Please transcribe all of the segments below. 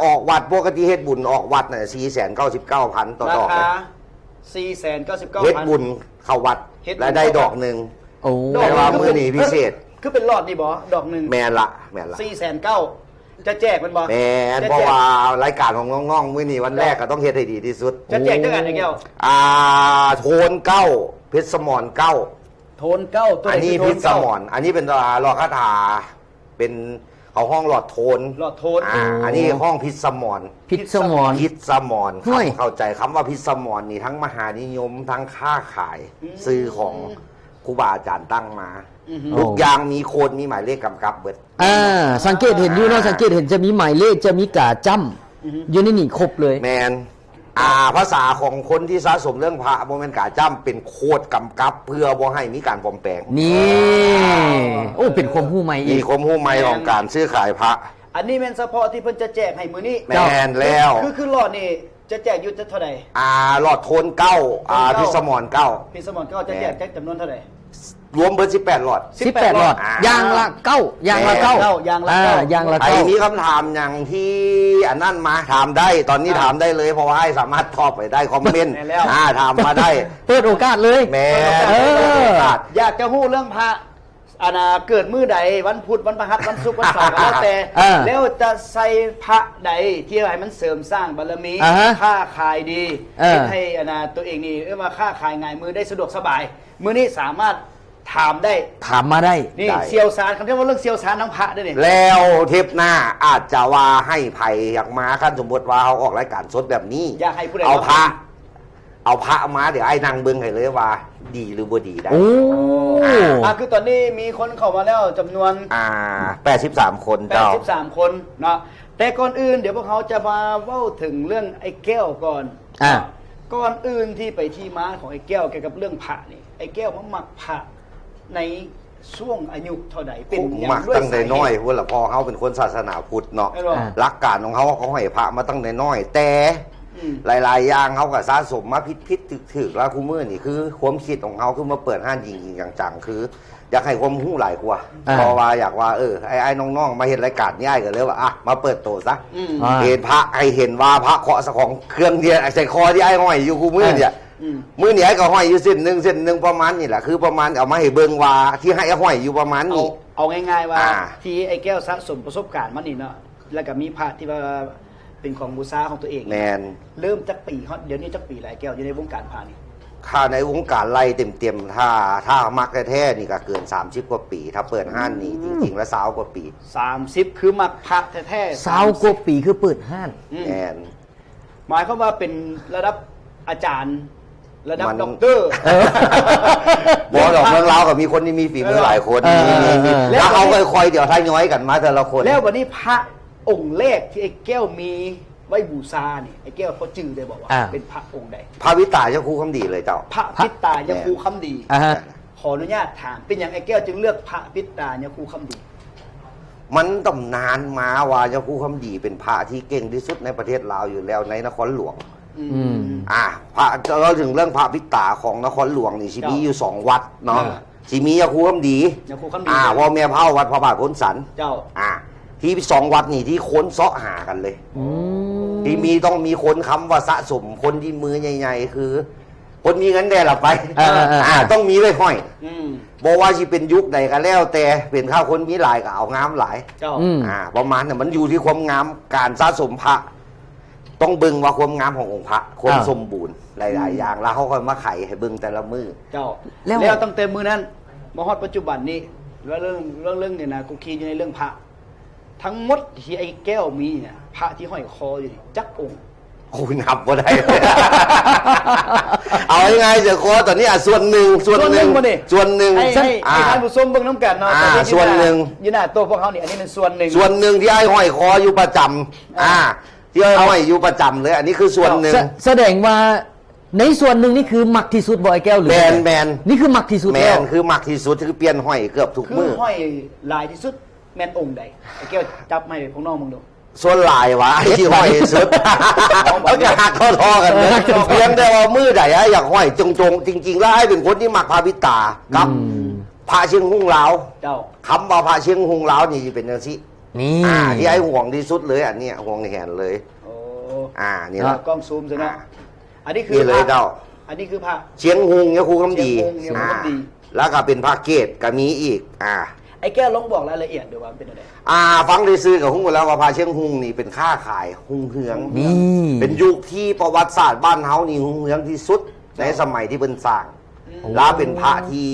ອອກວັດ ປົກກະຕິເຮັດບຸນອອກວັດນະ ສີ່ແສນເກົ້າສິບເກົ້າພັນ ຕໍ່ດອກ ລາຄາ ເດ້ ສີ່ແສນເກົ້າສິບເກົ້າພັນ ເຮັດບຸນເຂົ້າວັດ ເຮັດບຸນ ລະໄດ້ດອກໜຶ່ງ. ໂອ້ ແຕ່ວ່າມື້ນີ້ພິເສດ ຄືເປັນຫຼອດນີ້ບໍ ດອກໜຶ່ງ? ແມ່ນລະ ແມ່ນລະ ສີ່ແສນເກົ້າ ຈະແຈກແມ່ນບໍ່? ແມ່ນ ຈະແຈກ ເພາະວ່າລາຍການຂອງນ້ອງໆ ມື້ນີ້ວັນແລກ ເຈົ້າ ກໍຕ້ອງເຮັດໃຫ້ດີທີ່ສຸດ. ຈະແຈກຈັກອັນອີກແລ້ວ? ອ່າ ໂທນເກົ້າ ພິດສະໝອນເກົ້າ. ໂທນເກົ້າ ຕົວ ອັນນີ້ ໃດຄືໂທນເກົ້າ? ພິດສະໝອນ ອັນນີ້ເປັນ ອ່າ ຫຼອດຄາຖາ ເປັນ ເຂົາຮ້ອງຫຼອດໂທນ ຫຼອດໂທນ ອ່າ ໂອ້ ອັນນີ້ຮ້ອງພິດສະໝອນ. ພິດສະໝອນ ພິດສະໝອນ ຫ້ວຍ ເຂົ້າໃຈຄຳວ່າພິດສະໝອນນີ້ ທັງມະຫານິຍົມ ທັງຄ້າຂາຍ ອືມ ຊື່ຂອງຄູບາອາຈານຕັ້ງມາ ອືມ ທຸກຢ່າງມີໂຄດ ມີໝາຍເລກກຳກັບເບິດ. ອ່າ ສັງເກດເຫັນຢູ່ເນາະ ອ່າ ສັງເກດເຫັນຈະມີໝາຍເລກ ຈະມີກາຈ້ຳ ອືມ ຢູ່ໃນນີ້ຄົບເລີຍ. ແມ່ນ ອ່າ ພາສາຂອງຄົນທີ່ສະສົມເລື່ອງພະ ບໍ່ແມ່ນກາຈ້ຳ ເປັນໂຄດກຳກັບ ເພື່ອບໍ່ໃຫ້ມີການປອມແປງ. ນີ້ ໂອ້ ເປັນຄວາມຮູ້ໃໝ່ອີກ ມີຄວາມຮູ້ໃໝ່ຂອງການຊື້ຂາຍພະ. ອັນນີ້ແມ່ນສະເພາະທີ່ເພິ່ນຈະແຈກໃຫ້ມື້ນີ້. ແມ່ນແລ້ວ ຄື ຄືຫຼອດນີ້ຈະແຈກຢູ່ເທົ່າໃດ? ອ່າ ຫຼອດໂທນເກົ້າ ອ່າ ໂທນເກົ້າ ພິດສະໝອນເກົ້າ ພິດສະໝອນເກົ້າ ຈະແຈກ ແມ່ນ ຈັກຈຳນວນເທົ່າໃດ? ລວມເບິດສິບແປດຫຼອດ. ສິບແປດຫຼອດ ອ່າ ຢ່າງລະເກົ້າ ຢ່າງລະເກົ້າ ແມ່ນ ເກົ້າ ຢ່າງລະເກົ້າ ອ່າ ຢ່າງລະເກົ້າ. ໃຜມີຄຳຖາມຫຍັງທີ່ອັນນັ້ນມາຖາມໄດ້ ຕອນນີ້ ອ່າ ຖາມໄດ້ເລີຍ ເພາະວ່າອ້າຍສາມາດຕອບໄປໄດ້ ຄອມເມັນ ແມ່ນແລ້ວ ອ່າ ຖາມມາໄດ້ ເປີດໂອກາດເລີຍ. ແມ່ນ ເອີ ເປີດໂອກາດ ຢາກຈະຮູ້ເລື່ອງພະ ອັນນ່າ ເກີດມື້ໃດ ວັນພຸດ ວັນພະຫັດ ວັນສຸກ ວັນເສົາ ກໍແລ້ວແຕ່ ເອີ ແລ້ວຈະໃສ່ພະໃດທີ່ໃຫ້ມັນເສີມສ້າງບາລະມີ ອ່າຮະ ຄ້າຂາຍດີ ເອີ ເຮັດໃຫ້ ອັນນ່າ ຕົວເອງນີ້ ເອີ້ນວ່າຄ້າຂາຍຫງາຍມືໄດ້ສະດວກສະບາຍ ມື້ນີ້ສາມາດຖາມໄດ້ ຖາມມາໄດ້. ນີ້ ໄດ້ ຊ່ຽວຊານ ຄັນເວົ້າເລື່ອງຊ່ຽວຊານທາງພະເດ້ນີ້. ແລ້ວເທບໜ້າອາດຈະວ່າໃຫ້ໃຜຢາກມາ ຄັນສົມມຸດວ່າເຮົາອອກລາຍການສົດແບບນີ້ ຢາກໃຫ້ຜູ້ໃດ ເອົາພະ ເອົາພະມາ ດຽວອ້າຍນັ່ງເບິ່ງໃຫ້ເລີຍວ່າດີຫຼືບໍ່ດີໄດ້. ໂອ້ ອ່າ ອ່າ ຄືຕອນນີ້ມີຄົນເຂົ້າມາແລ້ວຈຳນວນ ອ່າ ແປດສິບສາມຄົນ ເຈົ້າ ແປດສິບສາມຄົນເນາະ. ແຕ່ກ່ອນອື່ນ ດຽວພວກເຮົາຈະມາເວົ້າເຖິງເລື່ອງອ້າຍແກ້ວກ່ອນ. ອ່າ ກ່ອນອື່ນ ທີ່ໄປທີ່ມາຂອງອ້າຍແກ້ວກ່ຽວກັບເລື່ອງພະນີ້ ອ້າຍແກ້ວມາມັກພະໃນຊ່ວງອາຍຸເທົ່າໃດ? ເປັນຫຍັງ ມັກຕັ້ງແຕ່ນ້ອຍພຸ້ນລະ ເພາະເຮົາເປັນຄົນສາສະໜາພຸດເນາະ. ແມ່ນບໍ່? ອ່າ ຫຼັກການຂອງເຮົາ ເຮົາກໍຫ້ອຍພະມາຕັ້ງແຕ່ນ້ອຍ ແຕ່ ອືມ ຫຼາຍໆຢ່າງເຮົາກໍສະສົມມາ ຜິດໆ ຖືກໆ ແລ້ວ ຄູ່ມື້ນີ້ຄືຄວາມຄິດຂອງເຮົາ ຄືມາເປີດຮ້ານຈິງໆ ຈັງໆ ຄື ຢາກໃຫ້ຄວາມຮູ້ຫຼາຍກວ່າ ອ່າ ເພາະວ່າຢາກວ່າ ເອີ ອ້າຍໆ ນ້ອງໆ ມາເຮັດລາຍການນີ້ ອ້າຍກໍເລີຍວ່າ ອ່ະ ມາເປີດໂຕຊະ. ອືມ ອ່າ ເຫັນພະ ໃຫ້ເຫັນວ່າພະເຄາະສະຂອງ ເຄື່ອງທີ່ໃສ່ຄໍທີ່ອ້າຍຫ້ອຍຢູ່ຄູ່ມື້ນີ້ ອ່າ ອືມ ມື້ນີ້ອ້າຍກໍຫ້ອຍຢູ່ເສັ້ນໜຶ່ງ ເສັ້ນໜຶ່ງປະມານນີ້ແຫຼະ ຄືປະມານເອົາມາໃຫ້ເບິ່ງວ່າທີ່ອ້າຍຫ້ອຍຢູ່ປະມານນີ້. ເອົາ ເອົາງ່າຍໆວ່າ ອ່າ ທີ່ອ້າຍແກ້ວສະສົມປະສົບການມານີ້ເນາະ ແລ້ວກໍມີພະທີ່ວ່າເປັນຂອງບູຊາຂອງຕົວເອງ. ແມ່ນ. ເລີ່ມຈັກປີ ຮອດດຽວນີ້ຈັກປີແລ້ວ ອ້າຍແກ້ວ ຢູ່ໃນວົງການພະນີ້? ຖ້າໃນວົງການໄລ່ເຕັມໆ ຖ້າ ຖ້າມັກແທ້ໆ ນີ້ກໍເກີນສາມສິບກວ່າປີ ຖ້າເປີດຮ້ານນີ້ ອືມ ຈິງໆ ລະຊາວກວ່າປີ. ສາມສິບ ຄືມັກພະແທ້ໆ ຊາວກວ່າປີ ສາມສິບ ຄືເປີດຮ້ານ. ອືມ ແມ່ນ. ໝາຍຄວາມວ່າເປັນລະດັບອາຈານ ລະດັບ ມັນ ດັອກເຕີ ເອີ ບໍ່ດອກ ເມືອງລາວກໍມີຄົນທີ່ມີຝີມືຫຼາຍຄົນ. ເອີ ມີ ມີ ມີ ແລ້ວ ແລ້ວເຮົາຄ່ອຍໆ ດຽວທະຍອຍກັນມາແຕ່ລະຄົນ. ແລ້ວບັດນີ້ພະອົງແລກທີ່ອ້າຍແກ້ວມີໄວ້ບູຊານີ້ ອ້າຍແກ້ວພໍຈື່ໄດ້ບໍ່ວ່າ ອ່າ ເປັນພະອົງໃດ? ພະປິດຕາ ຍະຄູຄຳດີເລີຍເຈົ້າ. ພະປິດຕາ ຍະຄູຄຳດີ. ອ່າຮະ. ຂໍອະນຸຍາດຖາມ ເປັນຫຍັງອ້າຍແກ້ວຈຶ່ງເລືອກພະປິດຕາ ຍະຄູຄຳດີ? ມັນຕຳນານມາວ່າ ຍະຄູຄຳດີເປັນພະທີ່ເກັ່ງທີ່ສຸດໃນປະເທດລາວຢູ່ແລ້ວ ໃນນະຄອນຫຼວງ. ອືມ ອືມ ອ່າ ພະ ເວົ້າເຖິງເລື່ອງພະປິດຕາຂອງນະຄອນຫຼວງນີ້ ຊິມີ ເຈົ້າ ຢູ່ສອງວັດເນາະ. ອ່າ ຊິມີຍະຄູຄຳດີ ຍະຄູຄຳດີ ອ່າ ພໍ່ແມ່ເຜົ່າ ວັດພະບາດໂພນສັນ. ເຈົ້າ ອ່າ ທີ່ສອງວັດນີ້ທີ່ຄົນເຊາະຫາກັນເລີຍ. ອືມ ທີ່ມີ ຕ້ອງມີຄົນຄຳວ່າສະສົມ ຄົນທີ່ມືໃຫຍ່ໆ ຄື ຄົນມີເງິນແດ່ລະໄປ. ເອີ ເອີ ເອີ ອ່າ ຕ້ອງມີໄວ້ຫ້ອຍ. ອືມ ບໍ່ວ່າຊິເປັນຍຸກໃດກໍແລ້ວແຕ່ ເປັນຂ້າວຄົນມີຫຼາຍກໍເອົາງາມຫຼາຍ. ເຈົ້າ ອືມ ອ່າ ປະມານນັ້ນ ມັນຢູ່ທີ່ຄວາມງາມ ການສະສົມພະ ຕ້ອງເບິ່ງວ່າຄວາມງາມຂອງອົງພະ ຄວາມ ອ່າ ສົມບູນ ຫຼາຍໆ ອືມ ຢ່າງ ແລ້ວເຮົາຄ່ອຍມາໄຂໃຫ້ເບິ່ງແຕ່ລະມື້. ເຈົ້າ ແລ້ວ ແລ້ວຕັ້ງແຕ່ມື້ນັ້ນມາຮອດປັດຈຸບັນນີ້ ແລ້ວເລື່ອງ ເລື່ອງ ເລື່ອງນີ້ນະ ຄຸກຄີຢູ່ໃນເລື່ອງພະ ທັງໝົດທີ່ອ້າຍແກ້ວມີນະ ພະທີ່ຫ້ອຍຄໍຢູ່ນີ້ຈັກອົງ? ໂອ້ຍ ນັບບໍ່ໄດ້. ເອົາງ່າຍໆ ເສືອຄໍຕອນນີ້ ອ່ະ ສ່ວນໜຶ່ງ ສ່ວນໜຶ່ງ ສ່ວນໜຶ່ງບໍ່ນີ້? ສ່ວນໜຶ່ງ ໃຫ້ ອ່າ ໃຫ້ທ່ານຜູ້ຊົມເບິ່ງນຳກັນເນາະ. ອ່າ ສ່ວນໜຶ່ງ ຢູ່ໜ້າໂຕະພວກເຮົານີ້ ອັນນີ້ແມ່ນສ່ວນໜຶ່ງ ສ່ວນໜຶ່ງທີ່ອ້າຍຫ້ອຍຄໍຢູ່ປະຈຳ. ອ່າ ອ່າ ທີ່ອ້າຍຫ້ອຍຢູ່ປະຈຳເລີຍ ອັນນີ້ຄືສ່ວນໜຶ່ງ. ສະ ສະແດງວ່າໃນສ່ວນໜຶ່ງນີ້ຄືມັກທີ່ສຸດບໍ່ອ້າຍແກ້ວ ຫຼື? ແມ່ນໆ ນີ້ຄືມັກທີ່ສຸດແລ້ວ. ແມ່ນ ຄືມັກທີ່ສຸດ ຄືປ່ຽນຫ້ອຍເກືອບທຸກມື້. ຄືຫ້ອຍຫຼາຍທີ່ສຸດ ແມ່ນອົງໃດ? ໄອ້ແກ້ວຈັບໃຫ້ພວກນ້ອງເບິ່ງດູ. ສ່ວນຫຼາຍຫວາ ທີ່ຫ້ອຍທີ່ສຸດ ເອົາ ມັນກໍຮັກເຂົ້າທໍ່ກັນເລີຍ. ພຽງແຕ່ວ່າມື້ໃດອະ ຢາກຫ້ອຍຈົງໆ ຈິງໆ ແລ້ວອ້າຍເປັນຄົນທີ່ມັກພະປິດຕາກັບ ອືມ ພະຊຽງຮຸ່ງລາວ. ເຈົ້າ ຄຳວ່າພະຊຽງຮຸ່ງລາວນີ້ຊິເປັນຈັ່ງຊີ້ ນີ້ ອ່າ ທີ່ອ້າຍຫວງທີ່ສຸດເລີຍ ອັນເນີ້ຍຫວງແຫນເລີຍ. ໂອ້ ອ່າ ນີ້ລະ ກ້ອງຊູມໃສ່ເນາະ. ອ່າ ອັນນີ້ຄື ນີ້ເລີຍເຈົ້າ ອັນນີ້ຄືພະ ຊຽງຮຸ່ງ ຍາຄູຄຳດີ ຊຽງຮຸ່ງ ຍາຄູຄຳດີ ອ່າ ແລ້ວກໍເປັນພະເກດກໍມີອີກ. ອ່າ ອ້າຍແກ້ວລອງບອກລາຍລະອຽດດູວ່າມັນເປັນແນວໃດ? ອ່າ ຟັງແຕ່ຊື່ກໍຮູ້ແລ້ວວ່າພະຊຽງຮຸ່ງນີ້ເປັນຄ້າຂາຍຮຸ່ງເຮືອງ ນີ້ ເປັນຍຸກທີ່ປະຫວັດສາດບ້ານເຮົານີ້ຮຸ່ງເຮືອງທີ່ສຸດໃນສະໄໝທີ່ເພິ່ນສ້າງ. ອືມ ລາວເປັນພະທີ່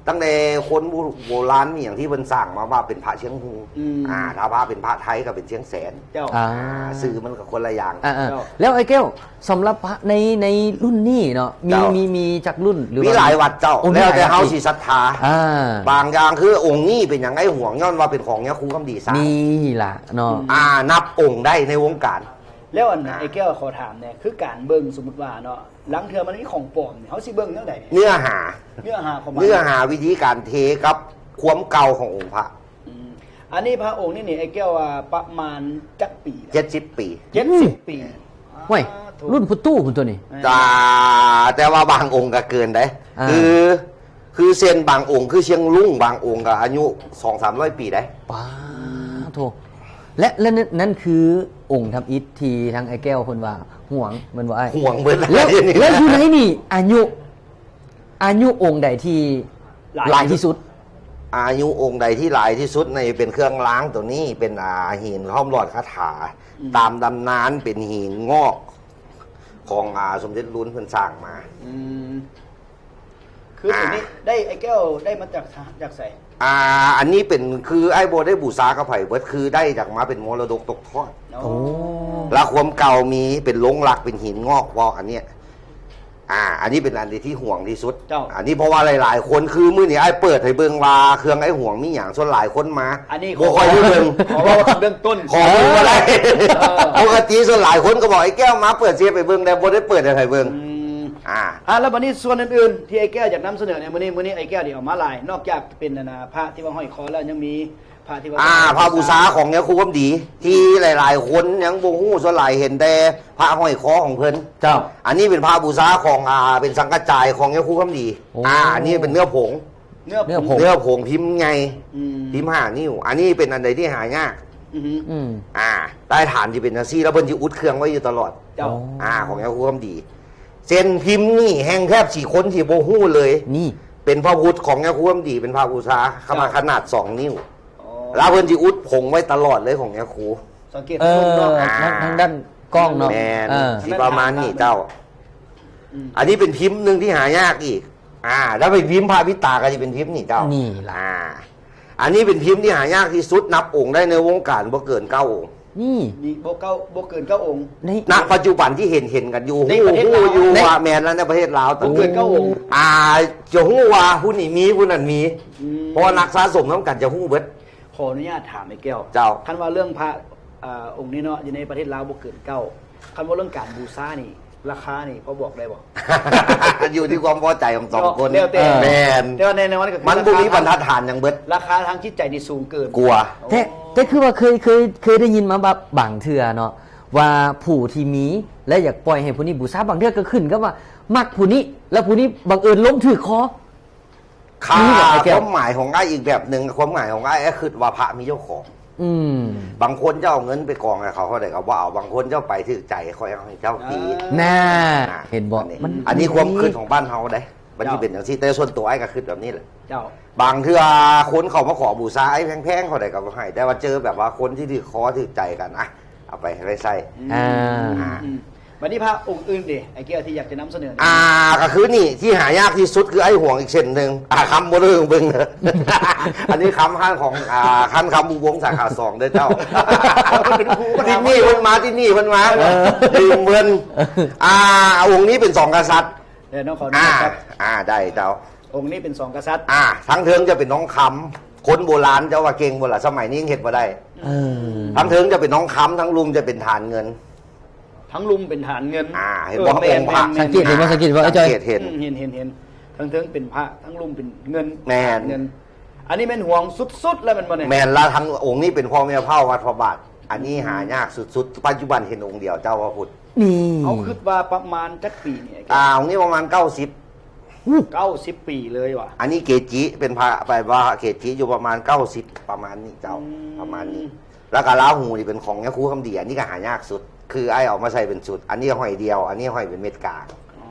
ຕັ້ງແຕ່ຄົນບູ ໂບລານມີຫຍັງທີ່ເພິ່ນສ້າງມາວ່າເປັນພະຊຽງຮຸ່ງ. ອືມ ອ່າ ຖ້າພະເປັນພະໄທກໍເປັນຊຽງແສນ. ເຈົ້າ ອ່າ ອ່າ ຊື່ມັນກໍຄົນລະຢ່າງ. ອ່າໆ ເຈົ້າ ແລ້ວອ້າຍແກ້ວ ສຳລັບພະໃນ ໃນລຸ້ນນີ້ເນາະ ມີ ເຈົ້າ ມີ ມີຈັກລຸ້ນ ຫຼື ມີ ວ່າ ຫຼາຍວັດເຈົ້າ. ໂອ້ ມີຫຼາຍວັດ ແລ້ວແຕ່ເຮົາ ອີກ ຊິສັດທາ. ອ່າ ບາງຢ່າງຄືອົງນີ້ເປັນຫຍັງອ້າຍຫວງ ຍ້ອນວ່າເປັນຂອງຍາຄູຄຳດີສ້າງ. ນີ້ລະເນາະ. ອ່າ ນັບອົງໄດ້ໃນວົງການ. ແລ້ວອັນ ອ່າ ອ້າຍແກ້ວຂໍຖາມແດ່ ຄືການເບິ່ງ ສົມມຸດວ່າເນາະ ລາງເທື່ອມັນມີຂອງປອມນີ້ ເຮົາຊິເບິ່ງແນວໃດ? ເນື້ອຫາ ເນື້ອຫາຂອງມັນ ເນື້ອຫາ ວິທີການເທກັບຄວາມເກົ່າຂອງອົງພະ. ອືມ ອັນນີ້ພະອົງນີ້ນີ້ ອ້າຍແກ້ວວ່າປະມານຈັກປີ? ເຈັດສິບປີ. ເຈັດສິບປີ. ໂອ້ຍ ລຸ້ນພໍ່ຕູ້ພຸ້ນຕົວນີ້. ອ່າ ແຕ່ ແຕ່ວ່າບາງອົງກໍເກີນໄດ໋. ອ່າ ຄື ຄືເຊັ່ນບາງອົງ ຄືຊຽງລຸງ ບາງອົງກໍອາຍຸສອງສາມຮ້ອຍປີໄດ໋. ປາໂທ ແລະ ແລະ ນັ້ນ ນັ້ນຄືອົງທຳອິດທີ່ທາງອ້າຍແກ້ວເພິ່ນວ່າຫວງແມ່ນບໍ່ອ້າຍ? ຫວງເບິດ. ແລ້ວ ແລ້ວຢູ່ໃນນີ້ອາຍຸ ອາຍຸອົງໃດທີ່ຫຼາຍ ຫຼາຍທີ່ສຸດ? ອາຍຸອົງໃດທີ່ຫຼາຍທີ່ສຸດໃນ ເປັນເຄື່ອງລາງໂຕນີ້ ເປັນ ອ່າ ຫີນຫ້ອມຫຼອດຄາຖາ. ອືມ ຕາມຕຳນານເປັນຫີນງອກຂອງ ອ່າ ສົມເດັດລຸນເພິ່ນສ້າງມາ. ອືມ ຄືຕົວນີ້ ອ່າ ໄດ້ ອ້າຍແກ້ວໄດ້ມາຈາກ ຈາກໃສ? ອ່າ ອັນນີ້ເປັນ ຄືອ້າຍບໍ່ໄດ້ບູຊາກັບໃຜເບິດ ຄືໄດ້ຈາກມາເປັນມໍລະດົກຕົກທອດ. ໂອ້ ໂອ້ ລະຄວາມເກົ່າມີເປັນໂລງລັກ ເປັນຫີນງອກ ເພາະອັນເນີ້ຍ ອ່າ ອັນນີ້ເປັນອັນທີ່ຫວງທີ່ສຸດ. ເຈົ້າ ອັນນີ້ເພາະວ່າຫຼາຍໆຄົນ ຄືມື້ນີ້ອ້າຍເປີດໃຫ້ເບິ່ງວ່າເຄື່ອງອ້າຍຫວງມີຫຍັງ ສ່ວນຫຼາຍຄົນມາ ອັນນີ້ ບໍ່ຄ່ອຍໄດ້ເບິ່ງ. ຂໍເວົ້າເບື້ອງຕົ້ນ ຂໍເບິ່ງບໍ່ໄດ້. ເອີ ປົກກະຕິສ່ວນຫຼາຍຄົນກໍບອກ ອ້າຍແກ້ວມາເປີດເຊບໃຫ້ເບິ່ງ ແຕ່ບໍ່ໄດ້ເປີດໃຫ້ໃຜເບິ່ງ. ອືມ ອ່າ ອ່າ ແລ້ວບັດນີ້ສ່ວນອື່ນໆທີ່ອ້າຍແກ້ວຢາກນຳສະເໜີໃນມື້ນີ້ ມື້ນີ້ອ້າຍແກ້ວນີ້ເອົາມາຫຼາຍ ນອກຈາກເປັນ ອັນນ່າ ພະທີ່ວ່າຫ້ອຍຄໍແລ້ວ ຍັງມີພະທີ່ວ່າ ອ່າ ພະບູຊາຂອງຍາຄູຄຳດີ ທີ່ຫຼາຍໆຄົນຍັງບໍ່ຮູ້ ສ່ວນຫຼາຍເຫັນແຕ່ພະຫ້ອຍຄໍຂອງເພິ່ນ. ເຈົ້າ ອັນນີ້ເປັນພະບູຊາຂອງ ອ່າ ເປັນສັງກະຈາຍຂອງຍາຄູຄຳດີ. ໂອ້ ອ່າ ອັນນີ້ເປັນເນື້ອຜົງ ເນື້ອ ເນື້ອຜົງ ເນື້ອຜົງພິມໃຫຍ່. ອືມ ພິມຫ້ານິ້ວ. ອັນນີ້ເປັນອັນໃດທີ່ຫາຍາກ. ອືຮຶ ອືມ ອ່າ ໃຕ້ຖານທີ່ເປັນຈັ່ງຊີ້ ແລ້ວເພິ່ນຊິອຸດເຄື່ອງໄວ້ຢູ່ຕະຫຼອດ. ເຈົ້າ ໂອ້ ອ່າ ຂອງຍາຄູຄຳດີ. ເຊັ່ນພິມນີ້ແຮ່ງແທບຊິຄົນຊິບໍ່ຮູ້ເລີຍ. ນີ້ເປັນພະພຸດຂອງຍາຄູຄຳດີ ເປັນພະບູຊາ ເຈົ້າ ຂະໜາດສອງນິ້ວ. ອໍ ແລ້ວເພິ່ນຊິອຸດຜົງໄວ້ຕະຫຼອດເລີຍຂອງຍາຄູ. ສັງເກດ ເອີ ເບິ່ງເນາະ ອ່າ ທາງ ທາງດ້ານກ້ອງເນາະ. ແມ່ນ ເອີ ຊິປະມານນີ້ເຈົ້າ. ອືມ ອັນນີ້ເປັນພິມໜຶ່ງທີ່ຫາຍາກອີກ. ອ່າ ແລ້ວໄປພິມພະປິດຕາກໍຊິເປັນພິມນີ້ເຈົ້າ. ນີ້ລະ ອ່າ ອັນນີ້ເປັນພິມທີ່ຫາຍາກທີ່ສຸດ ນັບອົງໄດ້ໃນວົງການບໍ່ເກີນເກົ້າອົງ. ນີ້ ນີ້ບໍ່ເກົ້າ ບໍ່ເກີນເກົ້າອົງ ໃນ ນະປັດຈຸບັນທີ່ເຫັນ ເຫັນກັນຢູ່ ໃນປະເທດລາວ ຮູ້ຢູ່ ໃນ ວ່າແມ່ນແລ້ວໃນປະເທດລາວ ບໍ່ເກີນເກົ້າອົງ. ອ່າ ຈະຮູ້ວ່າຜູ້ນີ້ມີ ຜູ້ນັ້ນມີ. ອືມ ເພາະວ່ານັກສະສົມນຳກັນຈະຮູ້ເບິດ. ຂໍອະນຸຍາດຖາມໄອ້ແກ້ວ ເຈົ້າ ຄັນວ່າເລື່ອງພະ ເອີ ອົງນີ້ເນາະ ຢູ່ໃນປະເທດລາວບໍ່ເກີນເກົ້າ ຄັນວ່າເລື່ອງການບູຊານີ້ ລາຄານີ້ພໍບອກໄດ້ບໍ່? ຢູ່ທີ່ຄວາມພໍໃຈຂອງສອງຄົນ. ເນາະ ແລ້ວແຕ່ ແມ່ນ ແຕ່ວ່າແນ່ນອນກໍຄື ມັນບໍ່ມີບັນທັດຖານຫຍັງເບິດ. ລາຄາທາງຈິດໃຈນີ້ສູງເກີນກວ່າ. ໂອ້ ແຕ່ ແຕ່ຄືວ່າເຄີຍ ເຄີຍ ເຄີຍໄດ້ຍິນມາບາງ ບາງເທື່ອເນາະ ວ່າຜູ້ທີ່ມີ ແລະ ຢາກປ່ອຍໃຫ້ຜູ້ນີ້ບູຊາ ບາງເທື່ອກໍຂຶ້ນກັບວ່າມັກຜູ້ນີ້ ແລ້ວຜູ້ນີ້ບັງເອີນລົມຖືກຄໍ. ຄ່າ ມີບໍ່ ຄວາມໝາຍຂອງອ້າຍອີກແບບໜຶ່ງ. ຄວາມໝາຍຂອງອ້າຍ ອ້າຍຄິດວ່າພະມີເຈົ້າຂອງ. ອືມ ບາງຄົນເຈົ້າເອົາເງິນໄປກອງໃຫ້ເຂົາເທົ່າໃດກໍບໍ່ເອົາ, ບາງຄົນເຈົ້າໄປຖືກໃຈ ເຂົາເອົາໃຫ້ເຈົ້າຟຣີ. ເອີ ນ່າ ອ່າ ເຫັນບໍ່? ອັນນີ້ ມັນ ອັນນີ້ຄວາມຄິດຂອງບ້ານເຮົາເດ້. ມັນຊິເປັນຈັ່ງຊີ້ ເຈົ້າ ແຕ່ສ່ວນຕົວອ້າຍກໍຄິດແບບນີ້ແຫຼະ. ເຈົ້າ ບາງເທື່ອຄົນເຂົາມາຂໍບູຊາອ້າຍແພງໆ ເທົ່າໃດກໍບໍ່ໃຫ້, ແຕ່ວ່າເຈີແບບວ່າຄົນທີ່ຖືກຄໍຖືກໃຈກັນ ອ່ະ ເອົາໄປ ໄປໃຊ້. ອືມ ອ່າ ອືມ ອ່າ ອືມ. ບັດນີ້ພະອົງອື່ນເດ ໄອ້ແກ້ວທີ່ຢາກຈະນຳສະເໜີ? ອ່າ ກໍຄືນີ້ ທີ່ຫາຍາກທີ່ສຸດຄືອ້າຍຫວງອີກເຊັ່ນໜຶ່ງ. ອ່າ ຄຳບໍ່ໄດ້ເບິ່ງເດີ ອັນນີ້ຄຳຮ້ານຂອງ ອ່າ ຄັນຄຳອຸບົງສາຂາສອງເດີເຈົ້າ. ຕິດໜີ້ເພິ່ນມາ ຕິດໜີ້ເພິ່ນມາ ເອີ ຢືມເພິ່ນ. ອ່າ ອົງນີ້ເປັນສອງກະສັດ. ແລ້ວເນາະ ຂໍອະນຸຍາດ ອ່າ ຄັບ ອ່າ ໄດ້ເຈົ້າ. ອົງນີ້ເປັນສອງກະສັດ. ອ່າ ທາງເທິງຈະເປັນທອງຄຳ. ຄົນໂບລານເຈົ້າວ່າເກັ່ງບໍ່ລະ? ສະໄໝນີ້ຍັງເຮັດບໍ່ໄດ້. ເອີ ທາງເທິງຈະເປັນທອງຄຳ ທາງລຸ່ມຈະເປັນຖານເງິນ. ທາງລຸ່ມເປັນຖານເງິນ. ອ່າ ເຫັນບໍ່? ເອີ ແມ່ນ ອົງພະ ແມ່ນ ສັງເກດເຫັນບໍ່? ສັງເກດເຫັນບໍ່ ເອີ ເຈົ້າ? ເຫັນ ເຫັນ ເຫັນ ເຫັນ. ທາງເທິງເປັນພະ ທາງລຸ່ມເປັນເງິນ. ແມ່ນ ເງິນ. ອັນນີ້ແມ່ນຫວງສຸດໆ ແລ້ວແມ່ນບໍ່ນີ້? ແມ່ນລະ. ທາງອົງນີ້ເປັນພໍ່ແມ່ເຜົ່າວັດພະບາດ. ອັນນີ້ຫາຍາກສຸດໆ. ປັດຈຸບັນເຫັນອົງດຽວ ເຈົ້າພະພຸດ. ນີ້ ເຮົາຄິດວ່າປະມານຈັກປີນີ້? ອ່າ ອົງນີ້ປະມານເກົ້າສິບ. ເກົ້າສິບປີເລີຍຫວາ? ອັນນີ້ເກຈິ ເປັນພະ ແປວ່າເກຈິຢູ່ປະມານເກົ້າສິບ ປະມານນີ້ເຈົ້າ. ອືມ ປະມານນີ້. ແລ້ວກໍລາຫູນີ້ເປັນຂອງຍາຄູຄຳດີ ອັນນີ້ກໍຫາຍາກສຸດ ຄືອ້າຍເອົາມາໃສ່ເປັນຊຸດ ອັນນີ້ຫ້ອຍດຽວ ອັນນີ້ຫ້ອຍເປັນເມັດກາງ.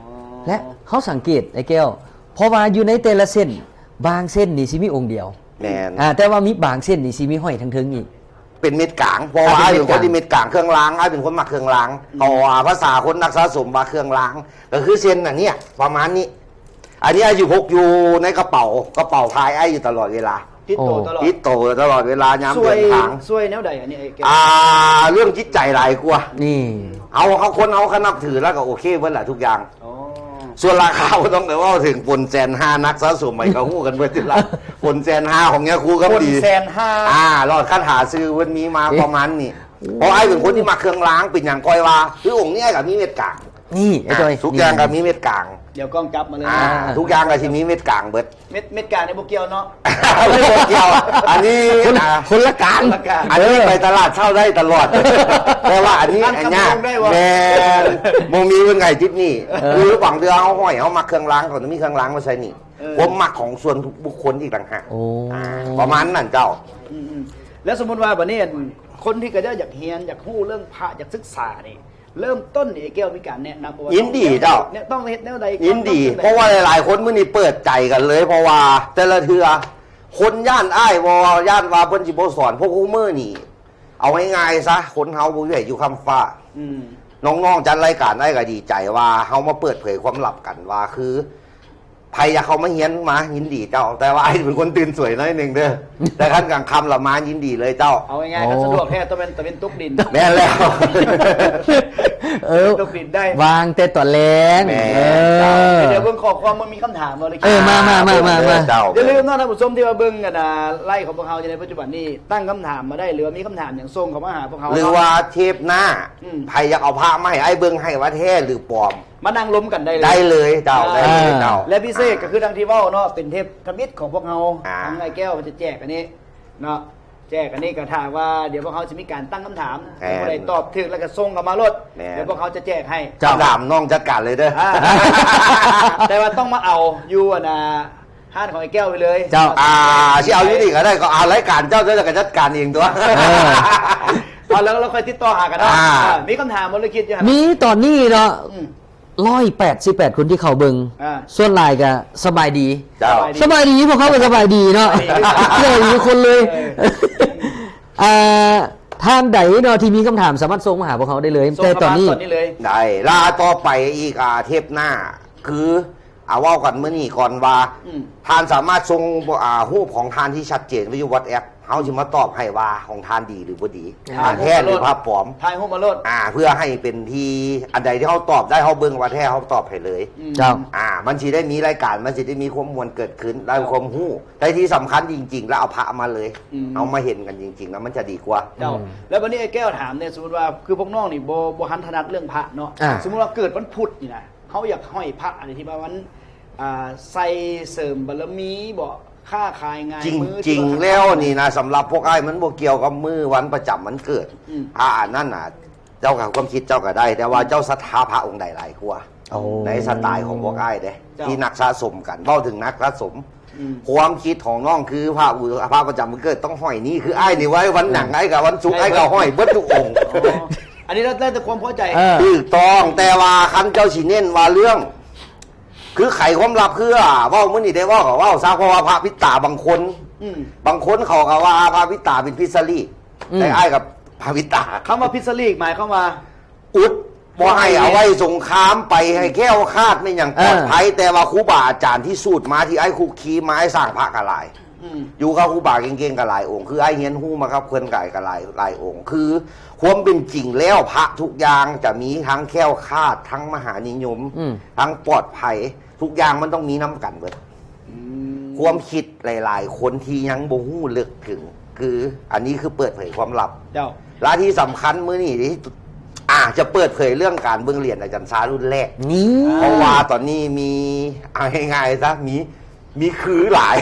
ອໍ ແລະ ເຮົາສັງເກດ ອ້າຍແກ້ວ ເພາະວ່າຢູ່ໃນແຕ່ລະເສັ້ນ ບາງເສັ້ນນີ້ຊິມີອົງດຽວ ແມ່ນ ອ່າ ແຕ່ວ່າມີບາງເສັ້ນນີ້ຊິມີຫ້ອຍທາງເທິງອີກ ເປັນເມັດກາງ ເພາະວ່າອ້າຍເປັນຄົນທີ່ເມັດກາງເຄື່ອງລາງ ອ້າຍເປັນຄົນມັກເຄື່ອງລາງ ເພາະວ່າພາສາຄົນນັກສະສົມວ່າເຄື່ອງລາງ ກໍຄືເສັ້ນອັນເນີ້ຍ ປະມານນີ້ ອັນນີ້ອ້າຍຊິພົກຢູ່ໃນກະເປົາ ກະເປົາພາຍອ້າຍຢູ່ຕະຫຼອດເວລາ ຕິດໂຕ ໂອ້ ຕະຫຼອດ ຕິດໂຕຕະຫຼອດເວລາຍາມເດີນທາງ. ຊ່ວຍແນວໃດອັນນີ້ອ້າຍແກ້ວ? ອ່າ ເລື່ອງຈິດໃຈຫຼາຍກວ່າ ນີ້ ເຮົາ ເຮົາ ຄົນເຮົາຄັນນັບຖືແລ້ວກໍໂອເຄເບິດລະທຸກຢ່າງ. ອໍ ສ່ວນລາຄາບໍ່ຕ້ອງໄປເວົ້າເຖິງ ປົນແສນຫ້າ ນັກສະສົມໃໝກໍຮູ້ກັນເບິດຢູ່ລະ ປົນແສນຫ້າ ຂອງຍາຄູກໍມີ ປົນແສນຫ້າ ອ່າ ຫຼອດຄາຖາຊື່ເພິ່ນມີມາປະມານນີ້. ເພາະອ້າຍເປັນຄົນທີ່ມັກເຄື່ອງລາງ ເປັນຫຍັງຂ້ອຍວ່າ ຄືອົງນີ້ອ້າຍກໍມີເມັດກາງ ນີ້ ອ່າ ອ້າຍຈ້ອຍ ທຸກຢ່າງກໍມີເມັດກາງ ດຽວກ້ອງຈັບມາເລີຍ ອ່າ ອ່າ ທຸກຢ່າງກໍຊິມີເມັດກາງເບິດ. ເມັດ ເມັດກາງນີ້ບໍ່ກ່ຽວເນາະ ບໍ່ກ່ຽວ ອັນນີ້ ຄົນ ອ່າ ຄົນລະກາງ ຄົນລະກາງ ອັນນີ້ໄປຕະຫຼາດເຊົ້າໄດ້ຕະຫຼອດ ແຕ່ວ່າອັນນີ້ ອັນຍາກ ແມ່ນ ບໍ່ມີເງິນໄຂຕິດໜີ້ ເອີ ຄືບາງເທື່ອເຮົາຫ້ອຍ ເຮົາມັກເຄື່ອງລາງ ເຂົາຈະມີເຄື່ອງລາງມາໃສ່ນີ້ ເອີ ຄວາມມັກຂອງສ່ວນບຸກຄົນອີກຕ່າງຫາກ. ໂອ້ ອ່າ ປະມານນັ້ນເຈົ້າ. ອືມໆ ແລ້ວສົມມຸດວ່າບັດນີ້ ອັນ ຄົນທີ່ເຂົາເຈົ້າຢາກຮຽນ ຢາກຮູ້ເລື່ອງພະ ຢາກສຶກສານີ້ ເລີ່ມຕົ້ນນີ້ ອ້າຍແກ້ວມີການແນະນຳບໍ່ວ່າ ຍິນດີເຈົ້າ ຕ້ອງເຮັດແນວໃດ ຍິນດີ ຕ້ອງເຮັດແນວໃດ ເພາະວ່າຫຼາຍໆຄົນມື້ນີ້ເປີດໃຈກັນເລີຍ ເພາະວ່າແຕ່ລະເທື່ອຄົນຢ້ານອ້າຍ ເພາະວ່າຢ້ານວ່າເພິ່ນຊິບໍ່ສອນ ເພາະຄູ່ມື້ນີ້ ເອົາງ່າຍໆຊະ ຄົນເຮົາບໍ່ມີໃຜຢູ່ຄ້ຳຟ້າ ອືມ ນ້ອງໆຈັດລາຍການໄດ້ກໍດີໃຈວ່າເຮົາມາເປີດເຜີຍຄວາມລັບກັນວ່າ ຄືໃຜຢາກເຂົ້າມາຮຽນມາຍິນດີເຈົ້າ ແຕ່ວ່າອ້າຍເປັນຄົນຕື່ນສວຍໜ້ອຍໜຶ່ງເດີ້ ແຕ່ຄັນກາງຄ່ຳລະມາຍິນດີເລີຍເຈົ້າ. ເອົາງ່າຍໆ ໂອ້ ຄັນສະດວກແທ້ຕ້ອງແມ່ນຕາເວັນຕົກດິນ ແມ່ນແລ້ວ ເອີ ຕົກດິນໄດ້ ວາງແຕ່ຕອນແລງ ແມ່ນ ເອີ ເຈົ້າ. ດຽວເບິ່ງຂໍ້ຄວາມ ມັນມີຄຳຖາມບໍ່ ເອີ ມາໆໆໆ ເຈົ້າ ຢ່າລືມເນາະທ່ານຜູ້ຊົມທີ່ວ່າເບິ່ງ ອັນ ໄລຟ໌ຂອງພວກເຮົາຢູ່ໃນປັດຈຸບັນນີ້ ຕັ້ງຄຳຖາມມາໄດ້ ຫຼືວ່າມີຄຳຖາມຫຍັງສົ່ງເຂົ້າມາຫາພວກເຮົາ ຫຼືວ່າເທບໜ້າ ອືມ ໃຜຢາກເອົາພະມາໃຫ້ອ້າຍເບິ່ງໃຫ້ວ່າແທ້ຫຼືປອມ ມານັ່ງລົມກັນໄດ້ເລີຍ ໄດ້ເລີຍເຈົ້າ ອ່າ ໄດ້ເລີຍເຈົ້າ. ແລະ ພິເສດກໍຄືດັ່ງທີ່ເວົ້າເນາະ ເປັນເທບທຳອິດຂອງພວກເຮົາ ອ່າ ທາງອ້າຍແກ້ວເພິ່ນຈະແຈກອັນນີ້ເນາະ ແຈກອັນນີ້ກໍຖ້າວ່າ ດຽວພວກເຮົາຊິມີການຕັ້ງຄຳຖາມ ແມ່ນ ຜູ້ໃດຕອບຖືກແລ້ວກໍສົ່ງເຂົ້າມາໂລດ ແມ່ນ ດຽວພວກເຮົາຈະແຈກໃຫ້ ເຈົ້າ. ຄຳຖາມນ້ອງຈັດການເລີຍເດີ້ ອ່າ ແຕ່ວ່າຕ້ອງມາເອົາຢູ່ ອັນນ່າ ຮ້ານຂອງອ້າຍແກ້ວໄປເລີຍ ເຈົ້າ. ອ່າ ຊິເອົາຢູ່ນີ້ກໍໄດ້ ກໍເອົາລາຍການເຈົ້າເດີ ແລ້ວກໍຈັດການເອງຕົວະ ເອີ ເອົາ ແລ້ວ ແລ້ວຄ່ອຍຕິດຕໍ່ຫາກັນເນາະ ອ່າ ເອີ ມີຄຳຖາມບໍ່ ຫຼືຄິດຢູ່ຫັ້ນ ມີຕອນນີ້ເນາະ ອືມ ຮ້ອຍແປດສິບແປດຄົນທີ່ເຂົ້າເບິ່ງ ອ່າ ສ່ວນຫຼາຍກໍສະບາຍດີ ເຈົ້າ ສະບາຍດີ ພວກເຂົາກໍສະບາຍດີເນາະ ສະບາຍດີ ສະບາຍດີທຸກຄົນເລີຍ ເອີ ອ່າ ທ່ານໃດເນາະທີ່ມີຄຳຖາມສາມາດສົ່ງມາຫາພວກເຮົາໄດ້ເລີຍ ແຕ່ຕອນນີ້ ສົ່ງເຂົ້າມາຕອນນີ້ເລີຍ ໄດ້ລະ. ຕໍ່ໄປອີກ ອ່າ ເທບໜ້າ ຄື ອ່າ ເວົ້າກັນມື້ນີ້ກ່ອນວ່າ ອືມ ທ່ານສາມາດສົ່ງ ອ່າ ຮູບຂອງທ່ານທີ່ຊັດເຈນໄວ້ຢູ່ວັອດແອັບ ເຮົາຊິມາຕອບໃຫ້ວ່າຂອງທ່ານດີຫຼືບໍ່ດີ ອ່າ ພະແທ້ຫຼືພະປອມ ຖ່າຍຮູບມາໂລດ ອ່າ ເພື່ອໃຫ້ເປັນທີ່ ອັນໃດທີ່ເຮົາຕອບໄດ້ ເຮົາເບິ່ງວ່າແທ້ ເຮົາຕອບໃຫ້ເລີຍ ອືມ ເຈົ້າ ອ່າ ມັນຊິໄດ້ມີລາຍການ ມັນຊິໄດ້ມີຄວາມມ່ວນເກີດຂຶ້ນ ໄດ້ຄວາມຮູ້ ແຕ່ທີ່ສຳຄັນຈິງໆ ແລ້ວເອົາພະມາເລີຍ ອືມ ເຮົາມາເຫັນກັນຈິງໆ ແລ້ວມັນຈະດີກວ່າ ເຈົ້າ ອືມ ແລ້ວບັດນີ້ອ້າຍແກ້ວຖາມແດ່ ສົມມຸດວ່າ ຄືພວກນ້ອງນີ້ບໍ່ ບໍ່ທັນຖະໜັດເລື່ອງພະເນາະ ອ່າ ສົມມຸດວ່າເກີດວັນພຸດນີ້ນະ ເຮົາຢາກຫ້ອຍພະອັນໃດທີ່ວ່າມັນ ອ່າ ໃສ່ເສີມບາລະມີບໍ ຄ້າຂາຍງ່າຍມື ຈິງໆແລ້ວນີ້ນະ ສຳລັບພວກອ້າຍມັນບໍ່ກ່ຽວກັບມື້ວັນປະຈຳວັນເກີດ ອືມ ພະອັນນັ້ນນະ ເຈົ້າກໍຄວາມຄິດເຈົ້າກໍໄດ້ ແຕ່ວ່າ ອືມ ເຈົ້າສັດທາພະອົງໃດຫຼາຍກວ່າ ໂອ້ ໃນສະໄຕຂອງພວກອ້າຍເດ້ ເຈົ້າ ທີ່ນັກສະສົມກັນ ເວົ້າເຖິງນັກສະສົມ ອືມ ຄວາມຄິດຂອງນ້ອງຄືພະ ພະປະຈຳວັນເກີດຕ້ອງຫ້ອຍນີ້ ຄືອ້າຍນີ້ໄວ້ວັນຫຍັງ ອືມ ອ້າຍກໍວັນສຸກ ອ້າຍກໍຫ້ອຍເບິດທຸກອົງ ອໍ ອັນນີ້ແລ້ວແຕ່ຄວາມພໍໃຈ ເອີ ຖືກຕ້ອງ ແຕ່ວ່າຄັນເຈົ້າຊິເນັ້ນວ່າເລື່ອງ ຄືໄຂຄວາມລັບ ຄື ອ່າ ເວົ້າມື້ນີ້ໄດ້ເວົ້າກໍເວົ້າຊະ ເພາະວ່າພະປິດຕາບາງຄົນ ອືມ ບາງຄົນເຂົາກໍວ່າພະປິດຕາເປັນພິດສະລີກ ອືມ ແຕ່ອ້າຍກັບພະປິດຕາ ຄຳວ່າພິດສະລີກໝາຍຄວາມວ່າ ອຸດ ບໍ່ໃຫ້ເອົາໄວ້ສົງຄາມ ໄປໃຫ້ແຄ້ວຄາດ ແມ່ນຫຍັງ ເອີ ປອດໄພ ແຕ່ວ່າຄູບາອາຈານທີ່ສູດມາ ທີ່ອ້າຍຄຸກຄີມາ ອ້າຍສ້າງພະກໍຫຼາຍ ອືມ ຢູ່ກັບຄູບາເກັ່ງໆກໍຫຼາຍອົງ ຄືອ້າຍຮຽນຮູ້ມາກັບເພິ່ນກໍຫຼາຍ ກໍຫຼາຍ ຫຼາຍອົງ ຄືຄວາມເປັນຈິງແລ້ວ ພະທຸກຢ່າງຈະມີທັງແຄ້ວຄາດ ທັງມະຫານິຍົມ ອືມ ທັງປອດໄພ ທຸກຢ່າງມັນຕ້ອງມີນຳກັນເບິດ ອືມ ຄວາມຄິດຫຼາຍໆຄົນທີ່ຍັງບໍ່ຮູ້ເລິກເຖິງ ຄືອັນນີ້ຄືເປີດເຜີຍຄວາມລັບ ເຈົ້າ ແລະທີ່ສຳຄັນມື້ນີ້ນີ້ ອາດຈະເປີດເຜີຍເລື່ອງການເບິ່ງຫຼຽນອາຈານຊາລຸ້ນແລກ ນີ້ ເພາະວ່າຕອນນີ້ມີ ເອົາງ່າຍໆຊະ ມີ ມີຄືຫຼາຍ